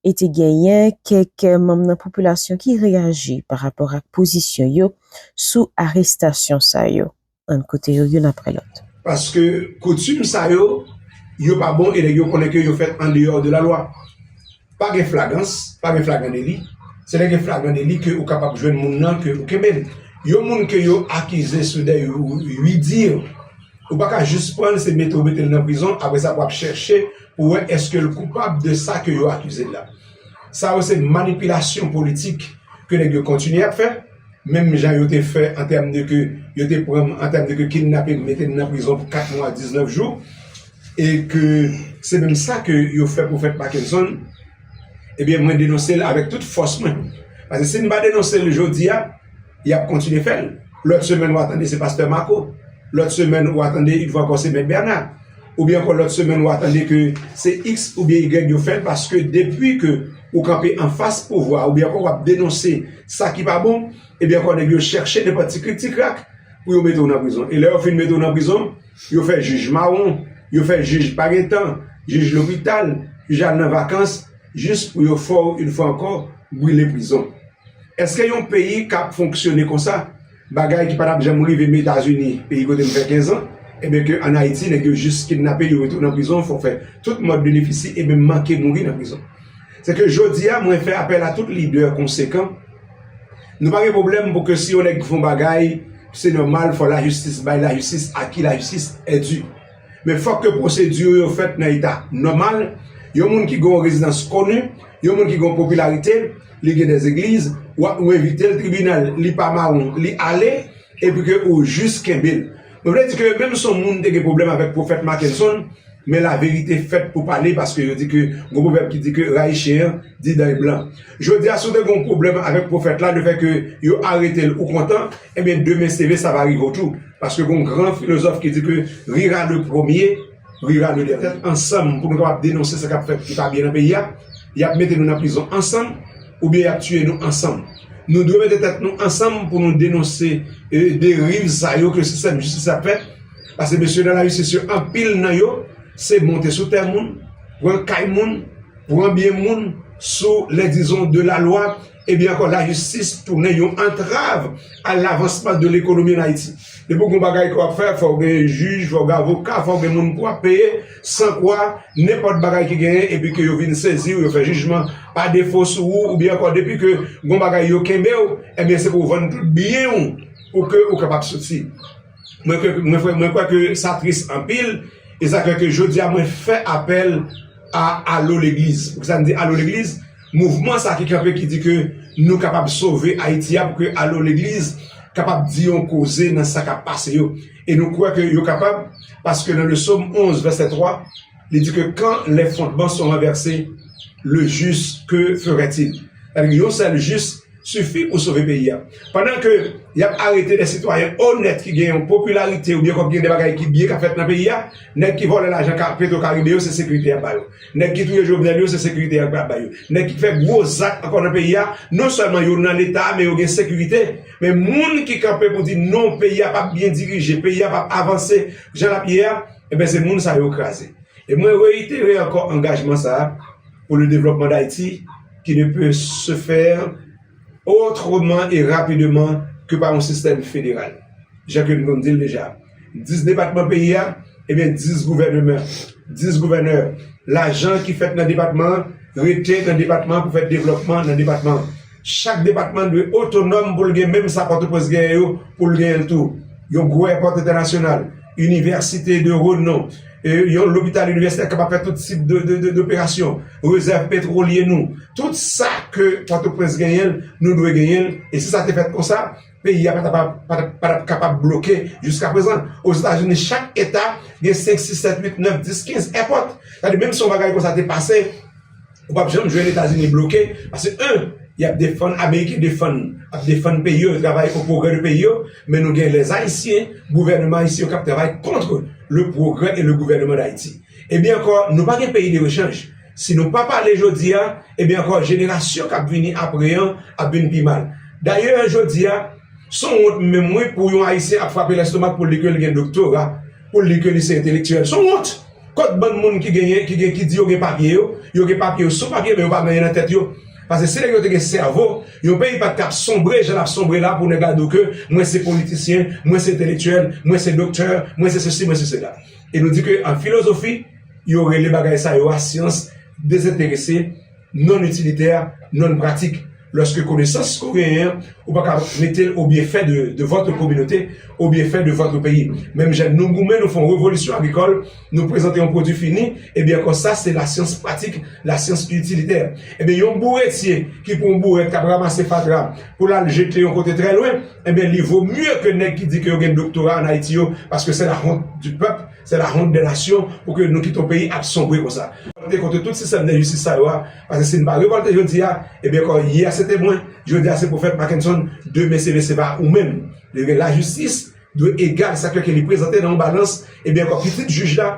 e te genyen kèk, eh, manm nan popilasyon ki reyaji pa rapò ak pozisyon yo sou arestasyon sa yo. Ann koute yo youn apre lòt. Paske koutim sa yo, yo pa bon e nèg yo konnen ke yo fèt andeyò de lalwa. Pa gen flagans, pa gen flagran deli. Se lè gen flagran deli ke ou kapab jwenn moun nan ke ou kenbe l. Yon moun ke yo akize sou de wi di, ou pa ka jis pran l, se mete ou mete l nan prizon, apre sa pou ap chèche pou wè èske l koupab de sa ke yo akize l la. Sa yo se manipilasyon politik ke nèg yo kontinye ap fè. Menm jan yo te fè an tèm de ke yo te pran m an tèm de ke kidnape m, mete m nan prizon pou kat mwa, diznèf jou, e ke se menm sa ke yo fè Pwofèt Mackenson, ebyen, mwen denonse l avèk tout fòs mwen. Paske si m pa denonse l jodi a, y ap kontinye fè l. Lòt semèn, w a tande se pastè Marco. Lòt semèn, w a tande yon fwa ankò se mèt Bernard. Oubyen ankò lòt semèn, w a tande ke se X oubyen Y yo fè l, paske depi ke ou kanpe anfas pouvwa, oubyen ankò w ap denonse sa ki pa bon, ebyen ankò nèg yo chèche nenpòt ti krik ti krak pou yo mete w nan prizon. E lè yo fin mete w nan prizon, yo fè jij mawon, yo fè jij pa gen tan, jij lopital, jij al nan vakans, jis pou yo fè w yon fwa ankò brile prizon. Èske yon peyi k ap fonksyone konsa, bagay ki pa t ap janm rive m Etazini, peyi kote m fè kenz an, ebyen ke ann Ayiti, nèg yo jis kidnape, yo mete w nan prizon, fè w fè tout mòd benefisi e menm manke mouri nan prizon. Se ke jodi a, mwen fè apèl a tout lidè konsekan. Nou pa gen pwoblèm pou ke si yon nèg fè yon bagay, se nòmal, fò lajistis bay lajistis a qui la justice est due. Men fòk ke pwosedi yo fèt nan eta nòmal. Yon moun ki gen yon rezidans koni, yon moun ki gen yon popilarite, li gen de zegliz, w ap, ou envite l tribinal, li pa mawon, li ale, epi ke ou jis kenbe l. Mwen vle di ke menm si yon moun te gen pwoblèm avèk Pwofèt Mackenson, men laverite fèt pou pale, paske yo di ke, gon pwovèb ki di ke rayi chen an, di dan l blan. Jodi a, si w te gen yon pwoblèm avèk pwofèt la, lefètke yo arete l, ou kontan, ebyen, demen se ve, sa va rive w tou. Paske gon gran filozòf ki di ke rira le premier, rira le dernier. Tèt ansanm pou nou kapab denonse sa k ap fèt ki pa byen nan peyi a. Y ap mete nou nan prizon ansanm, oubyen y ap tiye nou ansanm. Nou dwe mete tèt nou ansanm pou nou denonse, e, deriv sa yo ke sistèm jistis ap fè. Paske mesye nan lajistis yo, anpil nan yo, se monte sou tè moun, pran kay moun, pran byen moun sou les disons de la loi, ebyen ankò lajistis tounen yon antrav a lavansman de lekonomi an Ayiti. Depi w gen yon bagay ke w ap fè, fò w gen jij, fò w gen avoka, fò w gen moun pou w ap peye, san kwa, nenpòt bagay ki genyen, epi ke yo vin sezi w, yo fè jijman pa defo sou ou, oubyen ankò depi ke gen yon bagay yo kenbe w, ebyen se pou w vann tout byen w pou ke ou kapab soti. Mwen kwè, mwen kwè, mwen kwè ke sa tris anpil, e sa fè ke jodi a mwen fè apèl a Alo Legliz. Poukisa m di Alo Legliz? Mouvman sa ki kanpe ki di ke nou kapab sove Ayiti a pou ke Alo Legliz kapab di yon koze nan sa k ap pase yo. E nou kwè ke yo kapab, paske nan le Sòm onz, vèsè twa, Li di ke quand les fondements sont renversés, le juste, que ferait-il? Sètadi yon sèl jis sifi pou sove peyi a. Pandan ke y ap arete de sitwayen onèt ki gen yon popilarite oubyen k ap gen de bagay ki byen k ap fèt nan peyi a, nèg ki vòlè lajan ka, Petro Caribe yo, se sekirite y ap ba yo. Nèg ki touye Jovenel yo, se sekirite y ap ba yo. Nèg ki fè gwo zak ankò nan peyi a, non sèlman yo nan Leta, men yo gen sekirite. Men moun ki kanpe pou di non, peyi a p ap byen dirije, peyi a p ap avanse jan l ap ye a, enben se moun sa yo kraze. E mwen reyitere ankò angajman sa a pour le développement d'Haïti qui ne peut se faire autrement et rapidement que par un système fédéral. Jan ke nou di l deja, dis depatman peyi a, ebyen dis gouvènman, dis gouvènè. Lajan ki fèt nan depatman an, rete nan depatman an pou fè devlòpman nan depatman an. Chak depatman dwe otonòm pou l gen menm sa Pòtoprens genyen yo, pou l genyen l tou. Yon gwo èpòt entènasyonal, inivèsite de renon, e, yon lopital inivèsitè kapab fè tout tip de, de, de, doperasyon, rezèv petwolye nou. Tout sa ke Pòtoprens genyen l, nou dwe genyen l. E si sa te fèt konsa, peyi a pa t ap, pa t ap, pa t ap kapab bloke jiskaprezan. Ozetazini, chak eta gen senk, sis, sèt, uit, nèf, dis, kenz èpòt. Sètadi, menm si yon bagay konsa te pase, ou p ap janm jwenn Etazini bloke, paske, en, y ap defann, Ameriken defann, ap defann peyi yo, yo travay o pwogrè de peyi yo, men nou gen lèzayisyen, gouvènman ayisyen yo k ap travay contre le progrès et le gouvernement d'Haïti. Ebyen ankò, nou pa gen peyi de rechanj. Si nou pa pale jodi a, ebyen ankò, jenerasyon k ap vini apre an ap vin pi mal. Dayè, jodi a, se yon wont menm wi pou yon Ayisyen ap frape lestomak pou l di ke l gen doktora, pou l di ke li se entelektyèl. Se yon wont! Kot bann moun ki genyen, ki gen, ki di yo gen papye yo, yo gen papye yo sou papye, men yo pa gen anyen nan tèt yo. Paske si nèg yo te gen sèvo, yon peyi pa t ka ap sonbre jan l ap sonbre la pou nèg la di w ke mwen se politisyen, mwen se entelektyèl, mwen se doktè, mwen se sesi, mwen se sela. E nou di ke an filozofi, yo rele bagay sa yo a syans dezenterese, non itilitè, non pratik. Lòske konesans ke w genyen an, ou pa ka mete l au bienfait de, de votre communauté, au bienfait de votre pays. Menm jan nou goumen, nou fè yon revolisyon agrikòl, nou prezante yon pwodui fini, ebyen ankò sa se lasyans pratik, lasyans itilitè. Ebyen yon bouretye ki pran yon bourèt k ap ranmase fatra pou l al jete yon kote trè lwen, ebyen li vo mye ke nèg ki di ke yo gen doktora ann Ayiti yo, paske se la honte du peuple, se la honte des nations pou ke nou kite yon peyi ap sonbre konsa. Revòlte kont tout sistèm de jistis sa yo a, paske si n pa revòlte jodi a, ebyen ankò yè se te mwen, jodi a se pwofèt Mackenson, demen se, se pa ou menm. Li gen lajistis, dwe egal sa ke li prezante nan yon balans, ebyen ankò pitit jij la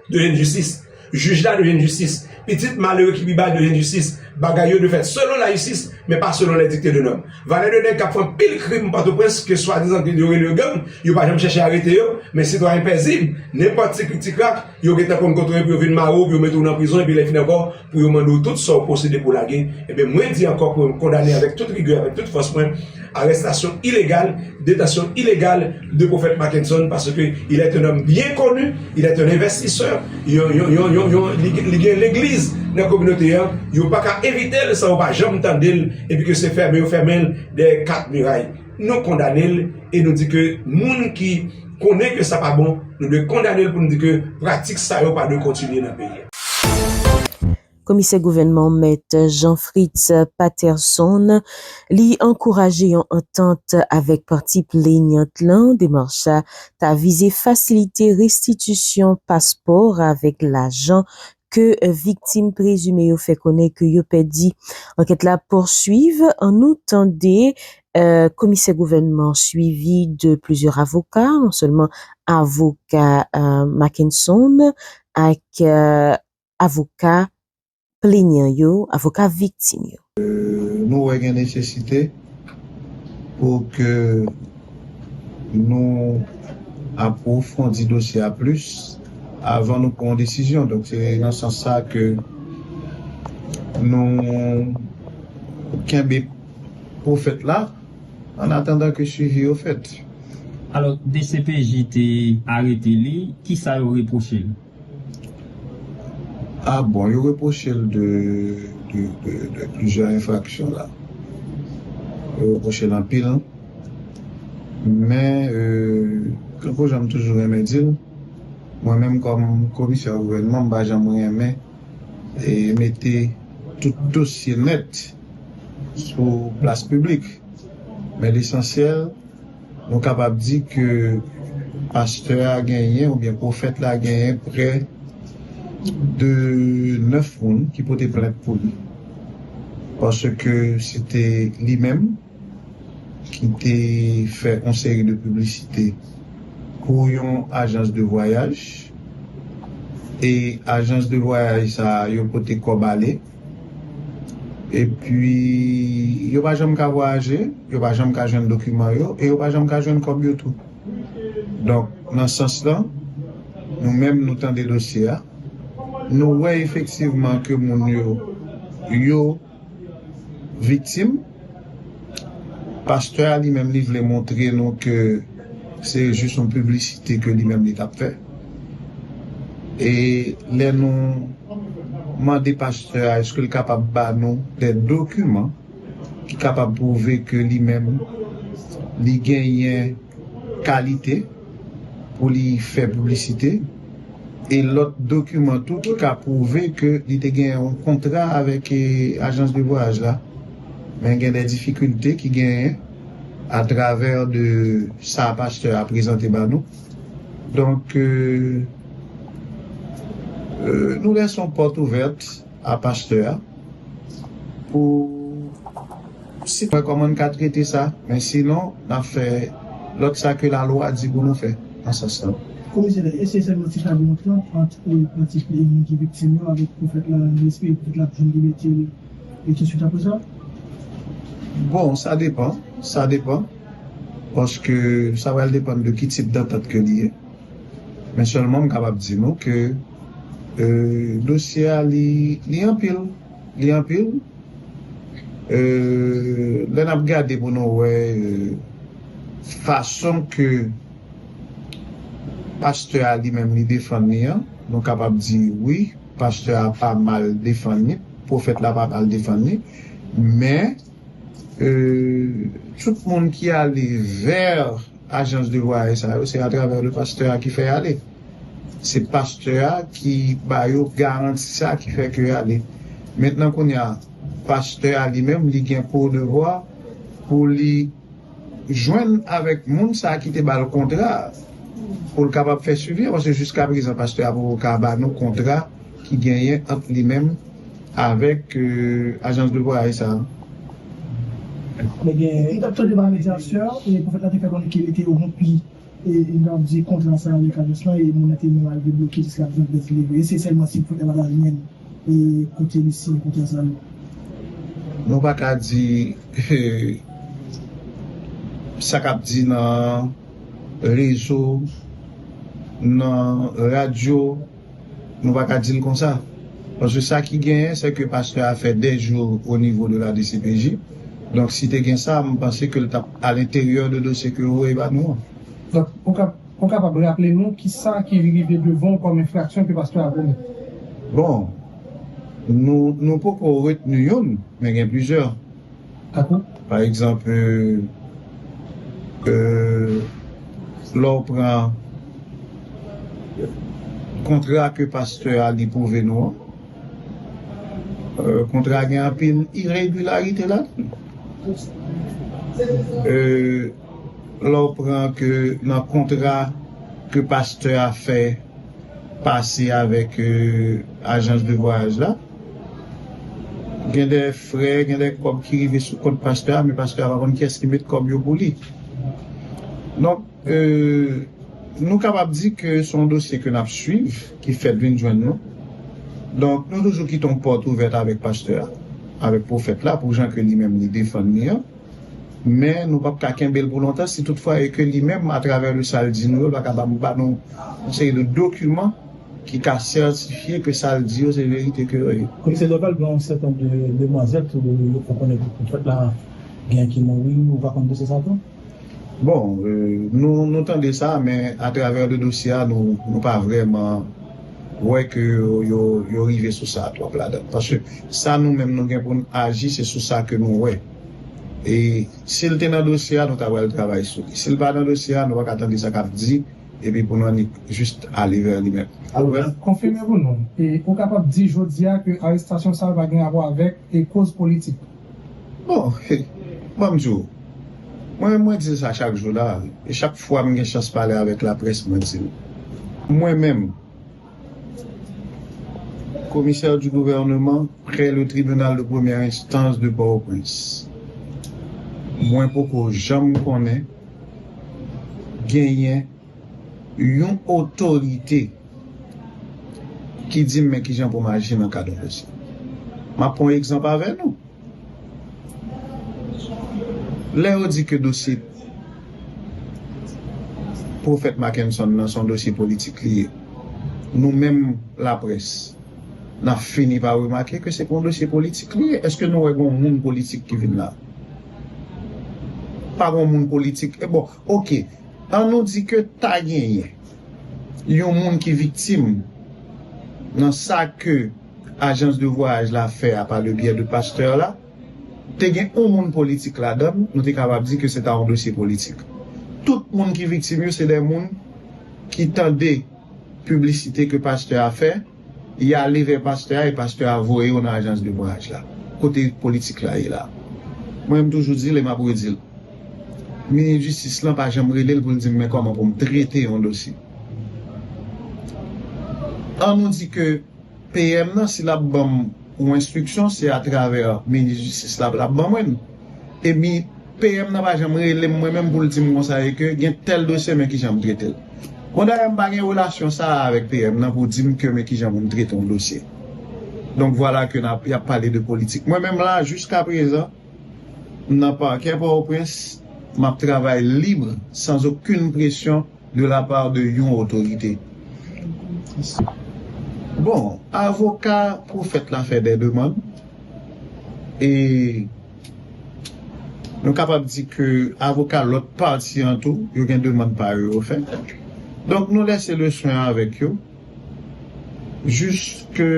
dwe jwenn jistis. Jij la dwe jwenn jistis. Pitit malere ki pi ba dwe jwenn jistis. Bagay yo dwe fèt selon lajistis, men pa selon les dictées de normes. Valè de nèg k ap fè anpil krim Pòtoprens ke swadizan ke yo rele yo gang, yo pa janm chèche arete yo, men sitwayen pèzib, nenpòt ti krik ti krak, yo gentan konn kote w epi yo vin mare w, epi yo mete w nan prizon, epi lè fini ankò, pou yo mande w tout sa w posede pou w lage. Ebyen, mwen di ankò pou yo kondane avèk tout rigè, avèk tout fòs mwen, arrestation illégale, détention illégale de Prophète Mackenson, parce que il est un homme bien connu, il est un investisseur, yon, yon, yon, yon, yon, li, li gen legliz nan kominote an, yo pa ka evite l san yo pa janm tande l, epi ke se fèmen yo fèmen l dèyè kat miray. Nou kondane l e nou di ke moun ki konnen ke sa pa bon, nou dwe kondane l pou nou di ke pratik sa yo pa dwe kontinye nan peyi a. Komisè gouvènman Mèt Jean Fritz Patterson, li ankouraje yon antant avèk pati plenyan lan. Demach la ta vize fasilite restitisyon paspò avèk lajan ke viktim prezime yo fè konnen ke yo pèdi. Ankèt la pouswiv, ann nou tande, euh, komisè gouvènman swivi de plizyè avoka, non sèlman avoka, euh, Mackenson ak, euh, avoka plenyan yo, avoka viktim yo. Nou wè gen nesesite pou ke nou apwofondi dosye a plis avan nou pran yon desizyon. Donk, se nan sans sa ke nou kenbe pwofèt la, an atandan ke swivi yo fèt. Alò, D C P J te arete li, kisa yo repwoche l? Ah bon, yo repwoche l de, de, de, de plizyè enfraksyon la. Yo repwoche l anpil. Men, euh, tankou jan m toujou renmen di l, mwen menm kòm komisè gouvènman, m pa janm renmen e mete tout dosye nèt sou plas piblik. Men lesansyèl, nou kapab di ke pastè a genyen oubyen pwofèt la genyen prè de nèf moun ki pote plent pou li, paske se te li menm ki te fè yon seri de piblisite pou yon ajans de vwayaj, e ajans de vwayaj sa a, yo pote kòb ale, epi yo pa janm ka vwayaje, yo pa janm ka jwenn dokiman yo, e yo pa janm ka jwenn kòb yo tou. Donk, nan sans lan, nou menm nou tande dosye a, nou wè efektivman ke moun yo, yo viktim. Pastè a li menm li vle montre nou ke se jis yon piblisite ke li menm li t ap fè. E lè nou mande pastè a èske l kapab ba nou de dokiman ki kapab pwouve ke li menm li genyen kalite pou li fè piblisite, e lòt dokiman tou ki ka pwouve ke li te gen yon kontra avèk, e, ajans de vwayaj la. Men gen de difikilte ki genyen atravè de sa pastè a prezante ba nou. Donk, e, e, nou lèse yon pòt ouvèt a pastè a pou si mwen kòman n ka trete sa, men sinon, n ap fè lòt sa ke lalwa di pou nou fè nan sans sa. Komisè, èske se sèlman ti fabrik ant, e, pati, e, moun ki viktim yo avèk pwofèt la, espere pwofèt la ap jwenn libète l, e touswit apre sa? Bon, sa depann, sa depann, paske sa pral depann de ki tip dantant ke li ye. Men sèlman m kapab di nou ke, e, dosye a li, li anpil, li anpil. E, lè n ap gade pou nou wè, e, fason ke pastè a li menm li defann li an, nou kapab di wi, pastè a pa mal defann li, pwofèt la pa mal defann li, men, e, tout moun ki ale vè ajans de vwayaj sa yo, se atravè le pastè a ki fè y ale. Se pastè a ki ba yo garanti sa ki fè ke y ale. Mentnan kounye a, pastè a li menm, li gen pou devwa pou li jwenn avèk moun sa ki te ba l kontra a, pou l kapab fè swivi an, paske jiska prezan pastè a poko ka ba nou kontra ki genyen ant li menm avèk, e, ajans de vwayaj sa a. Men gen, li t ap tande pa medyasyon, e pwofèt la te fè konnen ke li te wonpi, e, e, n ap di kontra sa avèk ajans lan, e moun nan te menm al debloke jiska prezan li pa t rive. E se sèlman si pwofèt la pa ta jwenn, e, kote li siyen kontra sa yo. Nou pa ka di, e, sa k ap di nan rezo, nan radyo, nou pa ka di l konsa. Paske sa ki genyen, se ke pastè a fè de jou o nivo de la D C P J. Donk, si te gen sa, m panse ke l t ap alenteryè de dosye ke yo voye ba nou an. Donk, ou kap-, ou kapab raple nou ki sa ki rive devan w kòm enfraksyon ke pastè a komèt? Bon, nou, nou poko retni youn, men gen plizyè. Dakò. Pa egzanp, e, e, lè w pran kontra ke pastè a li pwouve nou an, e, kontra gen anpil iregilarite ladan l. E, lè w pran ke nan kontra ke pastè a fè pase avèk, e, ajans de vwayaj la, gen de frè, gen de kòb ki rive sou kont pastè a, men pastè a pa konn kiyès ki met kòb yo pou li. Donk, e, nou kapab di ke se yon dosye ke n ap swiv, ki fèt vin jwenn nou. Donk, nou toujou kite yon pòt ouvèt avèk pastè a, avèk pwofèt la, pou jan ke li menm li defann li an. Men nou p ap ka kenbe l pou lontan si toutfwa e ke li menm, atravè de sa l di nou yo, l pa ka ba, ba nou yon seri de dokiman ki ka sètifye ke sa l di yo se verite ke yo ye. Komisè Dorval, gen yon sèten de demwazèl tou yo fè konnen ke pwofèt la gen ki mouri, ou pa konn dosye sa tou? Bon, e, nou, nou tande sa, men atravè de dosye a, nou, nou pa vrèman wè ke yo, yo, yo rive sou sa twòp ladan. Paske sa nou menm nou gen pou n aji, se sou sa ke nou wè. E si l te nan dosye a, nou ta pral travay sou li. Si l pa nan dosye a, nou pa ka tande sa k ap di, epi pou nou annik jis ale vè li menm. Alò, konfime pou nou, e ou kapab di jodi a ke arestasyon sa yo pa gen rapò avèk e koz politik? Bon, ban m di w, mwen, mwen di sa chak jou la, e chak fwa m gen chans pale avèk laprès, mwen di l. Mwen menm, Commissaire du gouvernement près le tribunal de première instance de Port-au-Prince. Mwen poko janm konnen genyen yon otorite ki di m men kijan pou m aji nan kad yon dosye. M ap pran yon egzanp avè nou. Lè yo di ke dosye Pwofèt Mackenson nan se yon dosye politik li ye, nou menm laprès, n ap fini pa remake ke se pa yon dosye politik li ye. Èske nou wè gen yon moun politik ki vin la? Pa gen yon moun politik. E bon, oke, an nou di ke ta genyen yon moun ki viktim nan sa ke ajans de vwayaj la fè a pa le byè de pastè la, te gen yon moun politik ladan l, nou te kapab di ke se ta yon dosye politik. Tout moun ki viktim yo, se de moun ki tande piblisite ke pastè a fè, y ale vè pastè a e pastè a voye yo nan ajans de vwayaj la. Kote politik la ye la? Mwen, m toujou di l e m ap redi l. Minis jistis lan pa janm rele l pou l di m men kòman pou m trete yon dosye. An nou di ke P M nan, si l ap ban m yon enstriksyon, se atravè minis jistis la l ap ban mwen l. E mi, P M nan pa janm rele m mwen menm pou l di m konsa e ke gen tèl dosye men kijan m trete l. Bon, dayè, m pa gen relasyon sa a avèk P M nan pou di m ke men kijan pou m trete yon dosye. Donk, vwala ke n ap, y ap pale de politik. Mwen menm la, jiska prezan, m nan pakè Pòtoprens, m ap travay lib, sans aucune pression de la part de yon otorite. Bon, avoka Pwofèt la fè de demann, e nou kapab di ke avoka lòt pati an tou, yo gen demann pa yo yo fè. Donk, nou lese le swen avèk yo, jiske,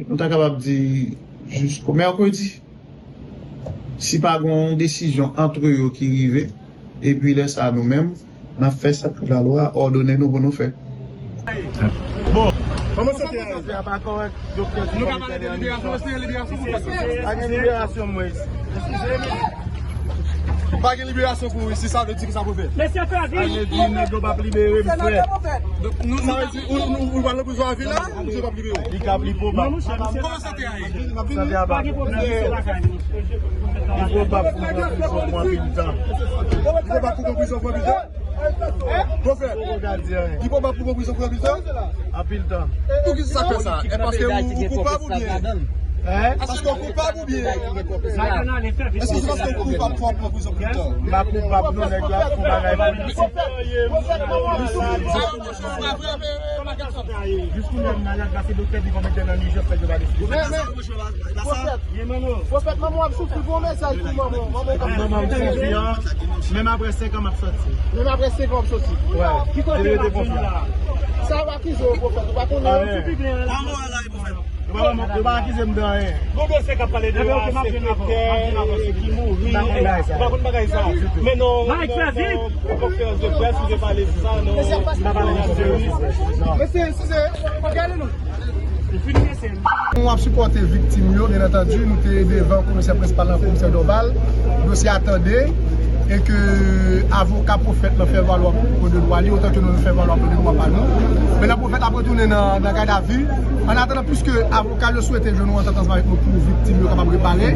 nou ta kapab di, jisko mèkredi. Si pa gen yon desizyon ant yo ki rive, epi lè sa a nou menm, n ap fè sa ke lalwa òdone nou pou nou fè. Bon. Kòman sante a ye? Sante a pa kòrèk, doktè di nou ka pale de liberasyon, èske gen liberasyon pou fèt? Pa gen liberasyon, mwen. Pa gen liberasyon pou ou, si sa vle di ki sa pou fèt? Mesye Fèdi. Sa vle di nèg yo p ap libere m, frè. Donk, nou, sa vle di, ou, ou, ou pral nan prizon avi la, misye p ap libere w? Li ka, li pwobab. Non, monchè, misye. Kòman sante a ye? Sante a pa bon. Li pwobab pou pran prizon pou anpil tan. Li pwobab pou pran prizon pou anpil tan? Pwofèt. Li pwobab pou pran prizon pou anpil tan? Anpil tan. Poukisa sa fè sa? E paske ou, ou koupab oubyen? Hein? Paske ou koupab oubyen? Èske se paske ou koupab pou w ap pran prizon pou tan? M pa koupab non, nèg la ap fè yon bagay politik. Jis kounye a m malad, pase doktè di kòm entènan ijans fè yo pa deside. Men, men, pwofèt, pwofèt, manman w ap soufri, gon mesaj pou manman w, manman w k ap soufri. Manman m soufri an, menm apre senk an m ap soti. Menm apre senk an w ap soti. Wè. Ki kote l ap jwenn la? Sa yo akize w, pwofèt, ou pa konnen? Manman w la, pwofèt. Yo pa, yo pa akize m de anyen. Gon dosye k ap pale de yon sekretè ki mouri. Ou pa konn bagay sa? Men non, non, non, konferans de près, ou te pale de sa, non? Mesye, si se, gade nou. Nou ap sipòte viktim yo, byen antandi, nou te devan komisè prensipal la, komisè Dorval, dosye a tande, e ke avoka Pwofèt lan fè valwa pou de dwa li, otan ke nou, nou fè valwa pou de dwa pa nou. Men nan Pwofèt ap retounen nan, nan gadavi. An atandan, piske avoka yo swete jwenn yon antant ansanm avèk nou pou viktim yo kapab repare.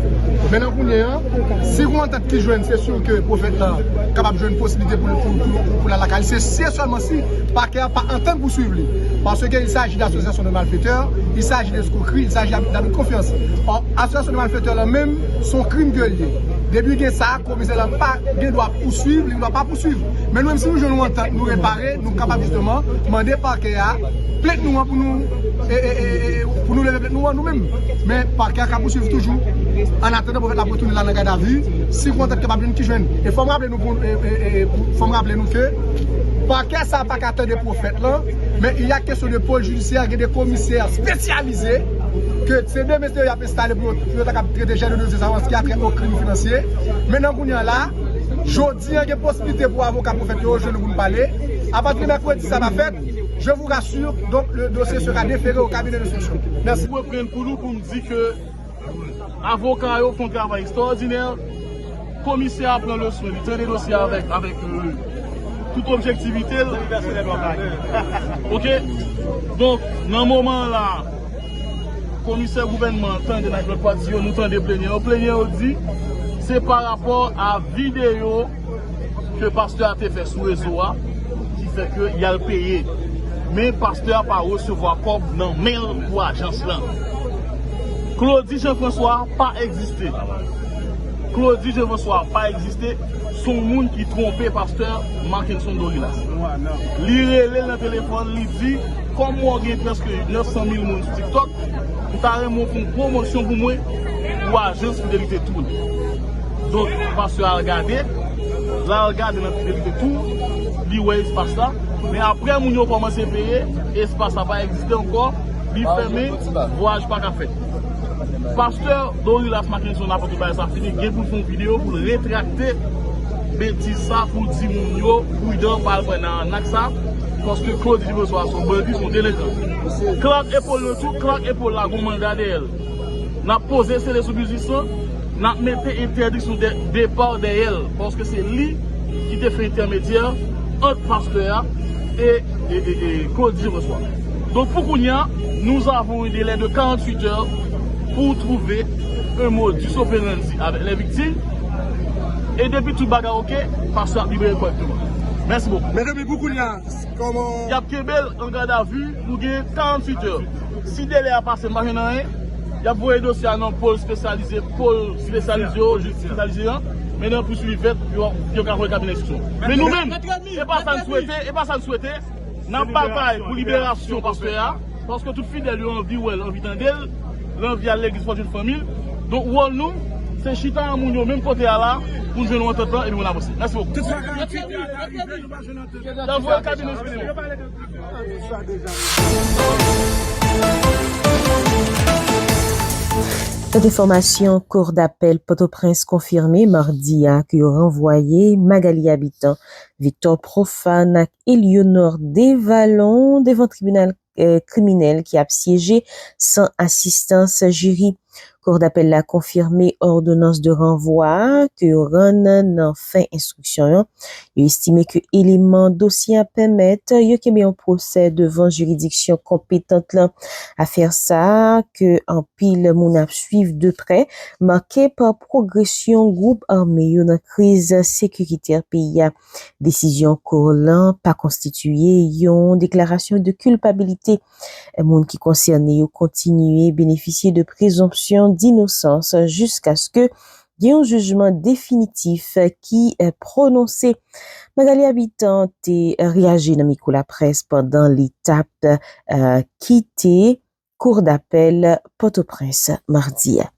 Men nan kounye an, si gon antant ki jwenn, se si ke Pwofèt lan kapab jwenn posiblite pou, pou, pou, pou l al lakay li. Se si e sèlman si pakè a pa antann pou swiv li. Paske il s'agit d'association de malfaiteurs, il s'agit d'escroquerie, il s'agit d'abus, d'abus de confiance. Ò, asosyasyon de malfetè lan menm, se yon krim ke l ye. Depi gen sa, komisè lan pa gen dwa pouswiv, li gen dwa pa pouswiv. Men nou menm, si nou jwenn yon antant, nou repare, nou kapab jisteman mande pakè a plent nou an pou nou, e, e, e, e, pou nou leve plent nou an nou menm. Men pakè a ka pouswiv toujou. An atandan, Pwofèt la ap retounen la nan gadavi. Si gon antant kapab jwenn ki jwenn. E fò m raple nou pou, e, e, e, fò m raple nou ke pakè sa pa ka tande Pwofèt lan, men il y a question de pôle judiciaire, gen de komisè espesyalize ke se de mesye y ap enstale pou yo, pou yo ta kab trete jan de dosye sa yo an ce qui a trait au crime financier. Men nan kounye a la, jodi a gen posiblite pou avoka Pwofèt yo jwenn nou pou n pale. Apati de mèkredi sa va fèt, je vous rassure, donc le dossier sera déféré au cabinet d'instruction. Mèsi. Reprann pou nou pou m di ke avoka yo fè yon travay ekstraòdinè. Komisè a pran le swen, li tande dosye a avèk, avèk, euh, tout objektivite l. Ok? Donk, nan moman an la, Komisè gouvènman an tande nan lòt pati yo, nou tande plenyen yo. Plenyen yo di se pa rapò a videyo ke pastè a te fè sou rezo a ki fè ke y al peye. Men pastè a pa resevwa kòb nan men l pou ajans lan. Claudy Jean François pa egziste. Claudy Jean François pa egziste. Se yon moun ki twonpe pastè Marckenson Dorilas. Li rele l nan telefòn, li di, kòm mwen gen prèske nèf san mil moun sou TikTok, m ta renmen w fè yon pwomosyon pou mwen pou ajans Fidelite Tour. Donk, pastè a al gade, l al gade nan Fidelite Tour, li wè espas la. Men apre moun yo kòmanse peye, espas la pa egziste ankò, li fèmen, vwayaj pa ka fèt. Pastè Dorilas Marckenson, apre tout bagay sa fini, gen pou l fè yon videyo pou l retrakte betiz sa, pou l di moun yo pridan, pa al pran nan anak sa, paske Claudy Jean François se yon bandi, se yon delenkan. Clark Epol nan tou, Clark Epol la gon manda dèyè l. N ap poze sele sou biznis lan, n ap mete entèdiksyon de depa dèyè l, paske se li ki te fè entèmedyè ant pastè a e, e, e, e Claudy Jean François. Donk, pou kounye a, nous avons un délai de quarante-huit heures pour trouver un modus operandi avec les victimes. E depi tout bagay oke, pastè ap libere kòrèkteman. Mèsi bokou. Mezanmi, pou kounye a, kòman? Y ap kenbe l an gadavi, nou gen quarante-huit heures. Si delè a pase, m pa jwenn anyen, y ap voye dosye a nan pòl espesyalize, pòl espesyalize yo, jis espesyalize an. Men nan pouswiv fèt, yo, yo ka voye kabinè enstriksyon. Men nou menm, e pa sa n swete, e pa sa n swete. N ap batay pou liberasyon pastè a, paske tout fidèl yo anvi wè l, anvi tande l, l anvi al legliz, fò l jwenn fanmi l. Donk, wòl nou, se chita ak moun yo menm kote a la, pou n jwenn yon antant lan, epi pou n avanse. Mèsi bokou. Tout sa ka rive, nou pa jwenn antant. L ap voye kabinè enstriksyon. Lòt enfòmasyon, Cour d'appel Pòtoprens konfime madi a ke yo ranvwaye Magalie Habitant, Victor Prophane ak Eleonore Devalon devan tribinal, eh, kriminèl ki ap syeje san asistans jiri. Cour d'appel la konfime òdonans de ranvwa ke yo rann nan fen enstriksyon yo. Yo estime ke eleman dosye a pèmèt yo kenbe yon pwosè devan jiridiksyon konpetant lan. Afè sa ke anpil moun ap swiv de prè, make pa pwogresyon gwoup ame yo nan kriz sekiritè peyi a. Desizyon Cour lan pa konstitiye yon deklarasyon de kilpabilite. Moun ki konsène yo kontinye benefisye de prezonpsyon dinosans jiskaske gen yon jijman definitif ki, eh, pwononse. Magalie Habitant te reyaji nan mikwo laprès pandan l t ap, eh, kite Cour d'appel Pòtoprens madi a.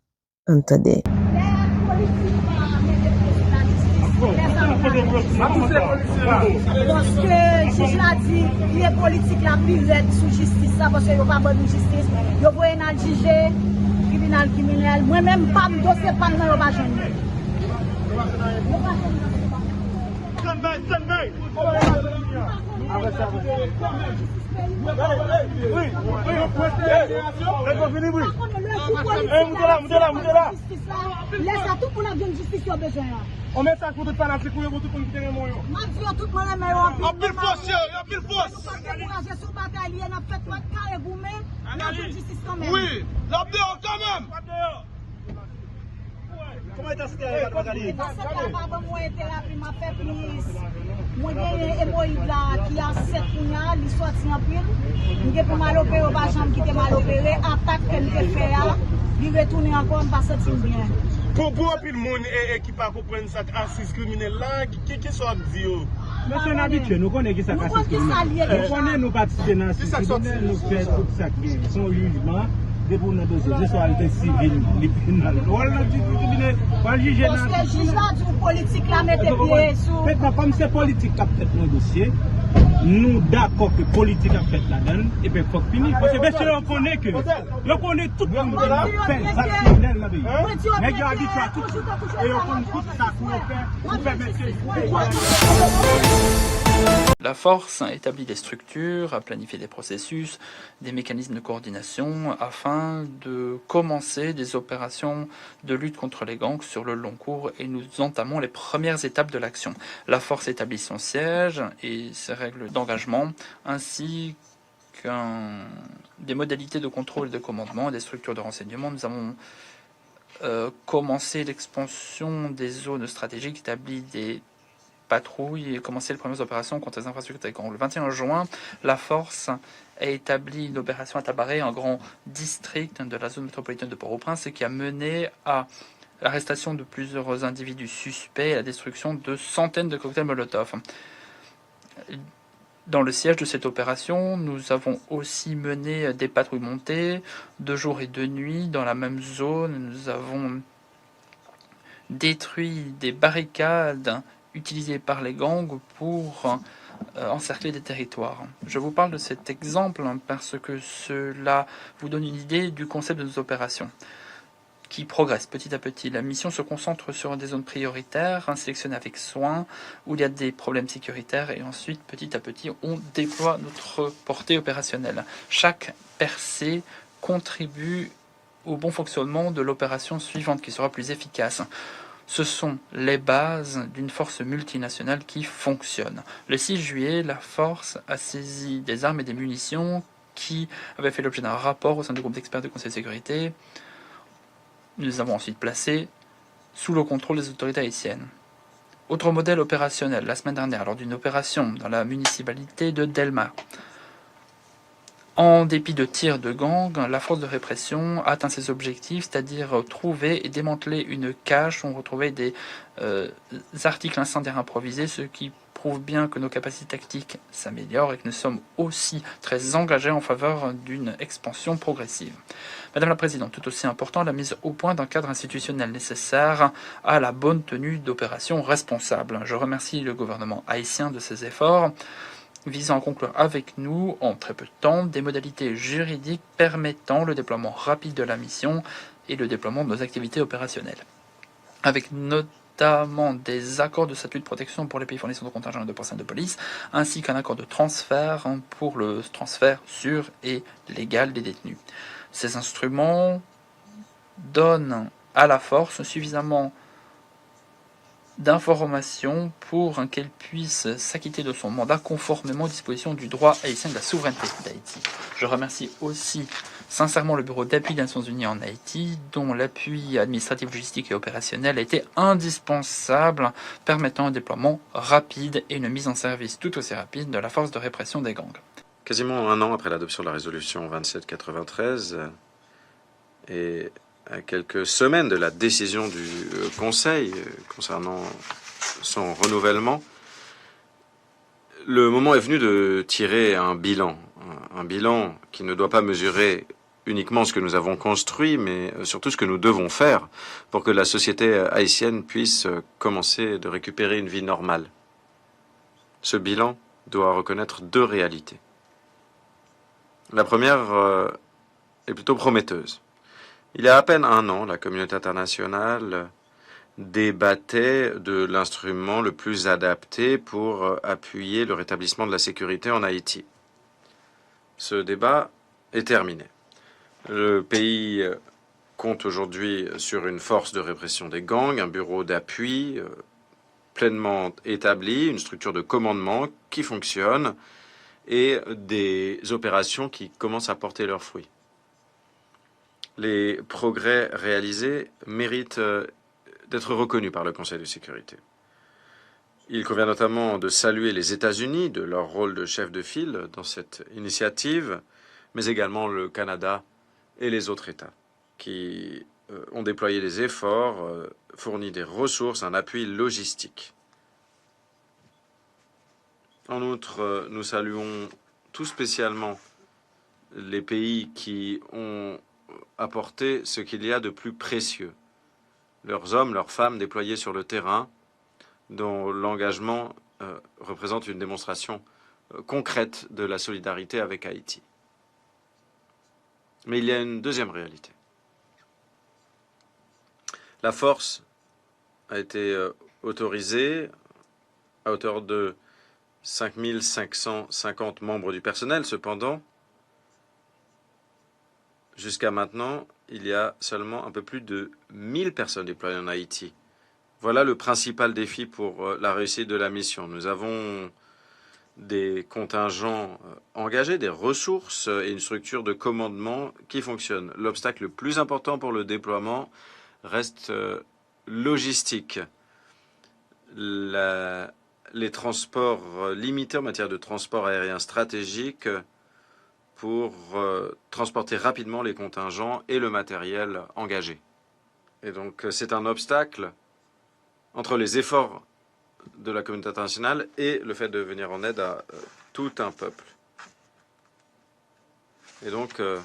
Ann tande. Lè politik pa mete presyon nan jistis, lè sa nou pa mete presyon. Paske jij la di pye politik la pi rèd sou jistis la, paske yo pa ban nou jistis. Yo voye n al jije tribinal kriminèl. Mwen menm, pa m, dosye pa m nan, yo pa jwenn li. Yo pa jwenn li. Stand by, stand by. Avanse, avanse. Wi, wi, wi. Nèg yo fini, wi. Ey, moute la, moute la, moute la. Lè sa, tout moun ap jwenn jistis yo bezwen an. On mesaj pou tout fanatik ou yo, pou tout moun ki te renmen w yo. M ap di yo tout mwen renmen yo anpil. Anpil fòs, cheri, anpil fòs. Pa dekouraje sou batay li ye, n ap fè tèt kare goumen, n ap jwenn jistis kanmenm. Wi, n ap deyò kanmenm. Kòman eta site a ye, Magali? Eta sante a pa ban mwen terapi, m ap fè plis. Mwen genyen emoyid la ki a sèt kounye a, li sòti anpil. M gen pou m al opere, yo pa janm kite m al opere. Atak ke m te fè a, li retounen ankò, m pa santi m byen. Pou, pou anpil moun e, e ki pa konprann sa k asiz kriminèl la, ki, ki, ki sa w ap di yo? Men se yon abitye, nou konnen ki sa k asiz kriminèl. Nou konnen nou patisipe nan asiz kriminèl, nou fè tout sa k gen. Se yon jijman, depi w nan dosye, se swa l te sivil, li penal. Wòl nan jistis tribinal, w al jije nan. Paske jij la di w politik la mete pye sou. Mentnan, kòm se politik k ap fèt nan dosye, nou dakò ke politik ap fèt ladan l, ebyen fòk fini. Paske mesye yo konnen ke, yo konnen tout moun ki ap fè zak kriminèl nan peyi. Nèg yo abitye a tout. E yo konn tout sa pou yo fè. La force établit des structures, a planifié des processus, des mécanismes de coordination afin de commencer des opérations de lutte contre les gangs sur le long cours et nous entamons les premières étapes de l'action. La force établit son siège et ses règles d'engagement ainsi euh, des modalités de contrôle et de commandement, des structures de renseignement. Nous avons euh, commencé l'expansion des zones stratégiques, établi des patrouilles et commencé les premières opérations contre les infrastructures des gangs. Le vingt et un juin, la force a établi une opération à Tabarre, un grand district de la zone métropolitaine de Port-au-Prince, ce qui a mené à l'arrestation de plusieurs individus suspects et la destruction de centaines de cocktails Molotov. Dans le siège de cette opération, nous avons aussi mené des patrouilles montées de jour et de nuit dans la même zone. Nous avons détruit des barricades utilisées par les gangs pour euh, encercler des territoires. Je vous parle de cet exemple parce que cela vous donne une idée du concept de nos opérations qui progresse petit à petit. La mission se concentre sur des zones prioritaires, hein, sélectionnées avec soin, où il y a des problèmes sécuritaires, et ensuite, petit à petit, on déploie notre portée opérationnelle. Chaque percée contribue au bon fonctionnement de l'opération suivante, qui sera plus efficace. Ce sont les bases d'une force multinationale qui fonctionne. Le six juillet, la force a saisi des armes et des munitions qui avaient fait l'objet d'un rapport au sein du groupe d'experts du Conseil de sécurité. Nous les avons ensuite placés sous le contrôle des autorités haïtiennes. Autre modèle opérationnel, la semaine dernière, lors d'une opération dans la municipalité de Dèlma. En dépit de tirs de gangs, la force de répression atteint ses objectifs, c'est-à-dire trouver et démanteler une cache où on retrouvait des euh, articles incendiaires improvisés, ce qui prouve bien que nos capacités tactiques s'améliorent et que nous sommes aussi très engagés en faveur d'une expansion progressive. Madame la Présidente, tout aussi important, la mise au point d'un cadre institutionnel nécessaire à la bonne tenue d'opérations responsables. Je remercie le gouvernement haïtien de ses efforts visant à conclure avec nous, en très peu de temps, des modalités juridiques permettant le déploiement rapide de la mission et le déploiement de nos activités opérationnelles, avec notamment des accords de statut de protection pour les pays fournisseurs de contingents et de personnel de police, ainsi qu'un accord de transfert pour le transfert sûr et légal des détenus. Ces instruments donnent à la force suffisamment d'informations pour qu'elle puisse s'acquitter de son mandat conformément aux dispositions du droit haïtien de la souveraineté d'Haïti. Je remercie aussi sincèrement le Bureau d'appui des Nations Unies en Haïti, dont l'appui administratif, logistique et opérationnel a été indispensable, permettant un déploiement rapide et une mise en service tout aussi rapide de la force de répression des gangs. Quasiment un an après l'adoption de la résolution vingt-sept quatre-vingt-treize, et à quelques semaines de la décision du euh, Conseil euh, concernant son renouvellement, le moment est venu de tirer un bilan, un bilan qui ne doit pas mesurer uniquement ce que nous avons construit, mais euh, surtout ce que nous devons faire pour que la société euh, haïtienne puisse commencer de récupérer une vie normale. Ce bilan doit reconnaître deux réalités. La première euh, est plutôt prometteuse. Il y a à peine un an, la communauté internationale débattait de l'instrument le plus adapté pour euh, appuyer le rétablissement de la sécurité en Haïti. Ce débat est terminé. Le pays euh, compte aujourd'hui sur une force de répression des gangs, un bureau d'appui euh, pleinement établi, une structure de commandement qui fonctionne et des opérations qui commencent à porter leurs fruits. Les progrès réalisés méritent euh, d'être reconnus par le Conseil de sécurité. Il convient notamment de saluer les États-Unis de leur rôle de chef de file dans cette initiative, mais également le Canada et les autres États qui euh, ont déployé des efforts, euh, fourni des ressources, un appui logistique. En outre, euh, nous saluons tout spécialement les pays qui ont apporté ce qu'il y a de plus précieux, leurs hommes, leurs femmes déployés sur le terrain, dont l'engagement euh, représente une démonstration euh, concrète de la solidarité avec Haïti. Mais il y a une deuxième réalité. La force a été euh, autorisée à hauteur de cinq mille cinq cent cinquante membres du personnel. Cependant, jusqu'à maintenant, il y a seulement un peu plus de mille personnes déployées en Haïti. Voilà le principal défi pour euh, la réussite de la mission. Nous avons Des contingents euh, engagés, des ressources euh, et une structure de commandement qui fonctionne. L'obstacle le plus important pour le déploiement reste euh, logistique. La- les transports euh, limités en matière de transport aérien stratégique euh, pour euh, transporter rapidement les contingents et le matériel engagé. Et donc, euh, c'est un obstacle entre les efforts de la communauté internationale et le fait de venir en aide à euh, tout un peuple. Et donc, euh,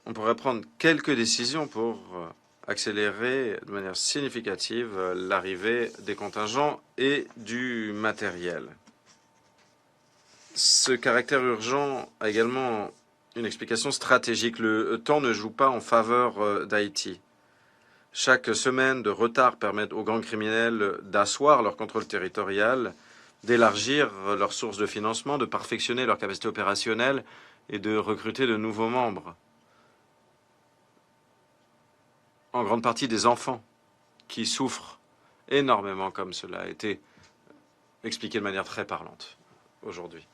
on pourrait prendre quelques décisions pour euh, accélérer de manière significative euh, l'arrivée des contingents et du matériel. Ce caractère urgent a également une explication stratégique. Le temps ne joue pas en faveur euh, d'Haïti. Chaque semaine de retard permet aux gangs criminels d'asseoir leur contrôle territorial, d'élargir leurs sources de financement, de perfectionner leurs capacités opérationnelles et de recruter de nouveaux membres. En grande partie des enfants qui souffrent énormément, comme cela a été expliqué de manière très parlante aujourd'hui.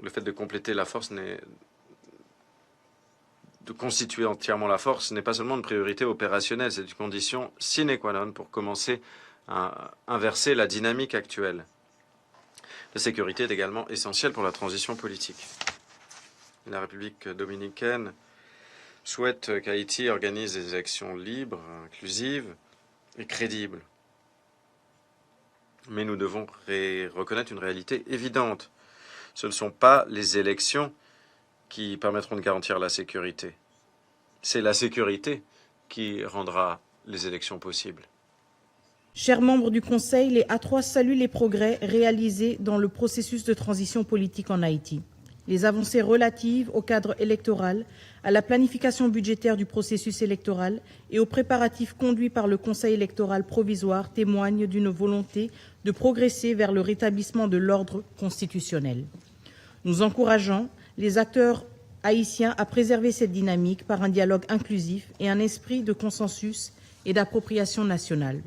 Le fait de compléter la force n'est de constituer entièrement la force n'est pas seulement une priorité opérationnelle, c'est une condition sine qua non pour commencer à inverser la dynamique actuelle. La sécurité est également essentielle pour la transition politique. La République dominicaine souhaite qu'Haïti organise des élections libres, inclusives et crédibles. Mais nous devons ré- reconnaître une réalité évidente. Ce ne sont pas les élections qui permettront de garantir la sécurité. C'est la sécurité qui rendra les élections possibles. Chers membres du Conseil, les A trois saluent les progrès réalisés dans le processus de transition politique en Haïti. Les avancées relatives au cadre électoral, à la planification budgétaire du processus électoral et aux préparatifs conduits par le Conseil électoral provisoire témoignent d'une volonté de progresser vers le rétablissement de l'ordre constitutionnel. Nous encourageons les acteurs haïtiens à préserver cette dynamique par un dialogue inclusif et un esprit de consensus et d'appropriation nationale.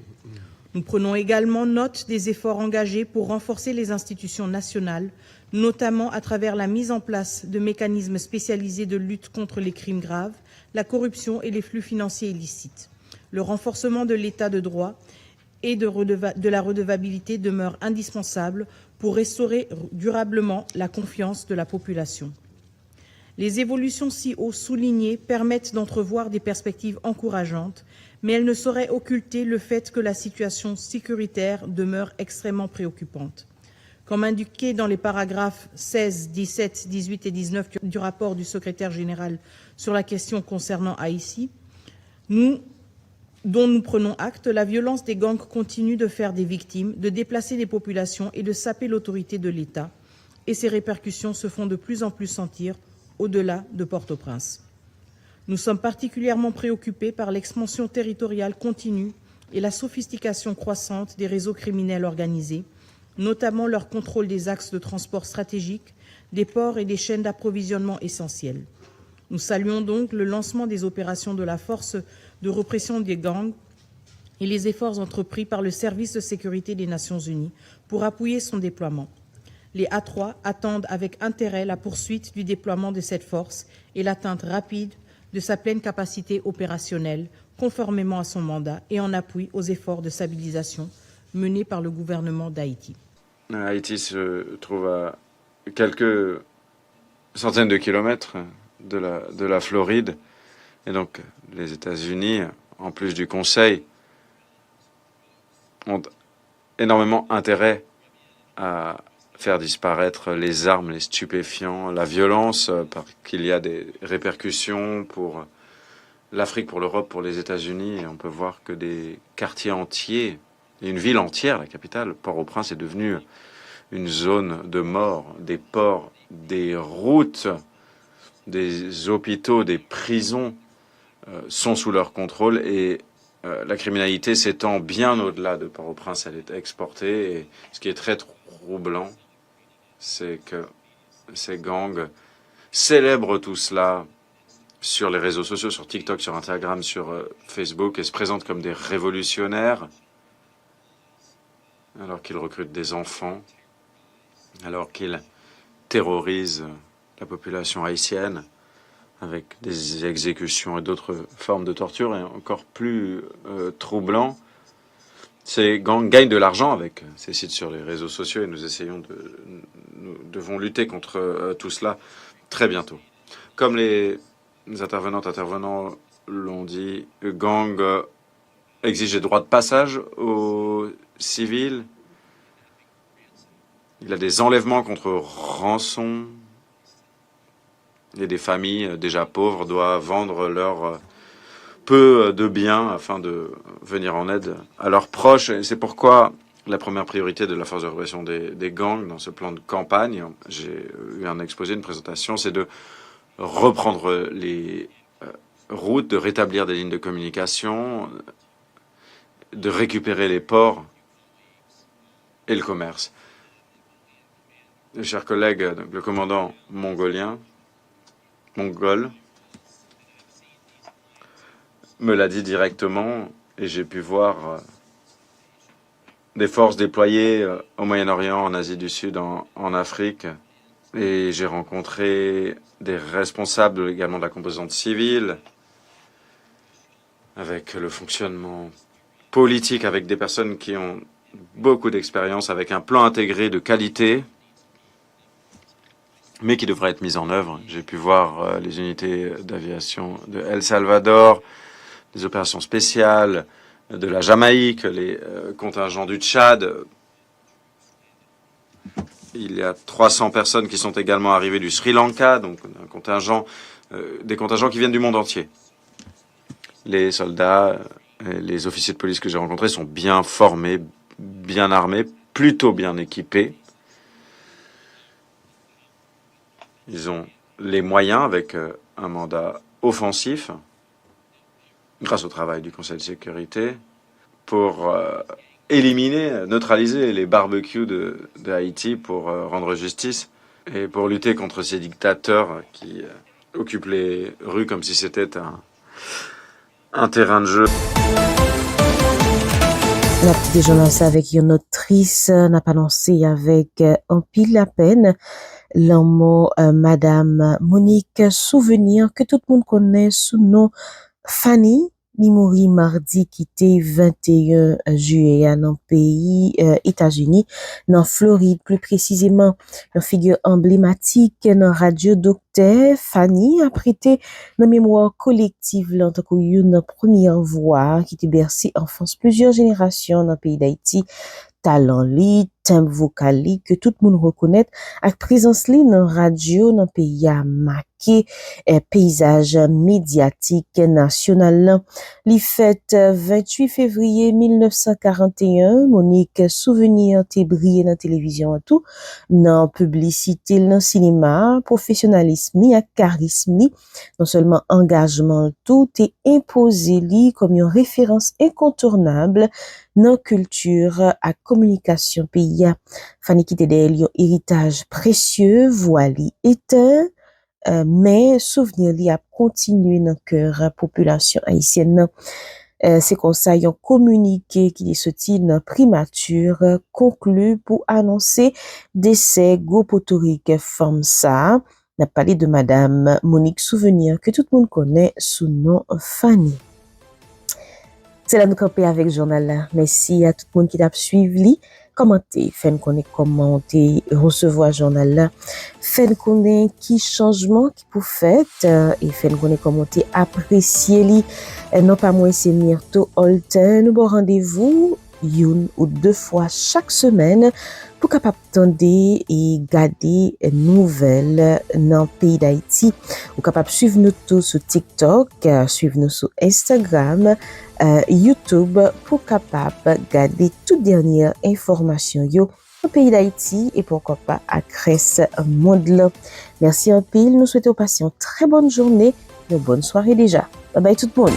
Nous prenons également note des efforts engagés pour renforcer les institutions nationales, notamment à travers la mise en place de mécanismes spécialisés de lutte contre les crimes graves, la corruption et les flux financiers illicites. Le renforcement de l'état de droit et de, redeva- de la redevabilité demeure indispensable pour restaurer durablement la confiance de la population. Les évolutions ci haut soulignées permettent d'entrevoir des perspectives encourageantes, mais elles ne sauraient occulter le fait que la situation sécuritaire demeure extrêmement préoccupante. Comme indiqué dans les paragraphes seize, dix-sept, dix-huit et dix-neuf du, du rapport du secrétaire général sur la question concernant Haïti, nous, dont nous prenons acte, la violence des gangs continue de faire des victimes, de déplacer des populations et de saper l'autorité de l'État, et ces répercussions se font de plus en plus sentir au-delà de Port-au-Prince. Nous sommes particulièrement préoccupés par l'expansion territoriale continue et la sophistication croissante des réseaux criminels organisés, notamment leur contrôle des axes de transport stratégiques, des ports et des chaînes d'approvisionnement essentielles. Nous saluons donc le lancement des opérations de la force de répression des gangs et les efforts entrepris par le Service de sécurité des Nations unies pour appuyer son déploiement. Les A trois attendent avec intérêt la poursuite du déploiement de cette force et l'atteinte rapide de sa pleine capacité opérationnelle, conformément à son mandat et en appui aux efforts de stabilisation menés par le gouvernement d'Haïti. Haïti se trouve à quelques centaines de kilomètres de la, de la Floride. Et donc, les États-Unis, en plus du Conseil, ont énormément intérêt à faire disparaître les armes, les stupéfiants, la violence, euh, parce qu'il y a des répercussions pour l'Afrique, pour l'Europe, pour les États-Unis. Et on peut voir que des quartiers entiers, et une ville entière, la capitale, Port-au-Prince, est devenue une zone de mort. Des ports, des routes, des hôpitaux, des prisons euh, sont sous leur contrôle et euh, la criminalité s'étend bien au-delà de Port-au-Prince. Elle est exportée et ce qui est très troublant, c'est que ces gangs célèbrent tout cela sur les réseaux sociaux, sur TikTok, sur Instagram, sur euh, Facebook, et se présentent comme des révolutionnaires. alors qu'il recrute des enfants, alors qu'il terrorise la population haïtienne avec des exécutions et d'autres formes de torture, et encore plus euh, troublant, ces gangs gagnent de l'argent avec ces sites sur les réseaux sociaux et nous essayons de, nous devons lutter contre euh, tout cela très bientôt. Comme les intervenantes, intervenants l'ont dit, gang euh, exige des droits de passage aux civils. Il y a des enlèvements contre rançon et des familles euh, déjà pauvres doivent vendre leur euh, peu de biens afin de venir en aide à leurs proches. Et c'est pourquoi la première priorité de la force de répression des, des gangs dans ce plan de campagne, j'ai eu un exposé, une présentation, c'est de reprendre les euh, routes, de rétablir des lignes de communication, de récupérer les ports et le commerce. Chers collègues, donc, le commandant mongolien, mongol, me l'a dit directement et j'ai pu voir euh, des forces déployées euh, au Moyen-Orient, en Asie du Sud, en, en Afrique. Et j'ai rencontré des responsables également de la composante civile, avec le fonctionnement politique, avec des personnes qui ont beaucoup d'expérience, avec un plan intégré de qualité, mais qui devrait être mis en œuvre. J'ai pu voir euh, les unités d'aviation de El Salvador, des opérations spéciales de la Jamaïque, les euh, contingents du Tchad. Il y a trois cents personnes qui sont également arrivées du Sri Lanka, donc un contingent, euh, des contingents qui viennent du monde entier. Les soldats, euh, les officiers de police que j'ai rencontrés sont bien formés, bien armés, plutôt bien équipés. Ils ont les moyens avec euh, un mandat offensif grâce au travail du Conseil de sécurité, pour euh, éliminer, neutraliser les barbecues de, de Haïti pour euh, rendre justice et pour lutter contre ces dictateurs qui euh, occupent les rues comme si c'était un, un terrain de jeu. N ap kite jounal sa avèk yon nòt tris. N ap anonse avèk euh, anpil lapèn lanmò euh, Madam Monique Souvenir, ke tout moun konnen sou non Fanny. Li mouri madi ki te venteyen jiyè a nan peyi Etazini, nan Florid pli presizeman. Yon figi anblematik nan radyo doktè Fanny ap rete nan memwa kolektiv lan tankou youn nan premyè vwa ki te bèse anfans plizyè jenerasyon nan peyi Dayiti. Talan li, tenb vokal li ke tout moun rekonèt ak prezans li nan radyo nan peyi a make peyizaj medyatik nasyonal lan. Li fèt venntuit fevriye mil nèf san karanteyen, Monique Souvenir te briye nan televizyon an tou, nan piblisite l nan sinema a, pwofesyonalis li ak karism li, non sèlman angajman l tou te enpoze li kòm yon referans enkontounab nan kilti ak kominikasyon peyi a. Fanny kite dèyè l yon eritaj presye, vwa li etenn, men souvni li ap kontinye nan kè popilasyon ayisyèn nan. Se konsa yon kominike ki te soti nan primati konkli pou anonse desè gwo potorik fanm sa a. N ap pale de Madam Monique Souvenir ke tout moun konnen sou non Fanny. Se la nou kanpe avèk jounal la. Mèsi a tout moun ki t ap swiv li. Kòmante, fè n konnen kòman w te resevwa jounal la. Fè n konnen ki chanjman ki pou fèt e fè n konnen kòman w te apresye li. Non pa mwen se Myrtho Holten. Nou ba w randevou youn ou de fwa chak semèn pou kapab tande e gade nouvèl nan peyi Dayiti. Ou kapab swiv nou tou sou TikTok, swiv nou sou Instagram, YouTube pou kapab gade tout dènyè enfòmasyon yo nan peyi Dayiti e poukwa pa ak rès mond lan. Mèsi anpil, nou swete w pase yon trè bòn jounen, yon bòn sware deja. Babay tout moun!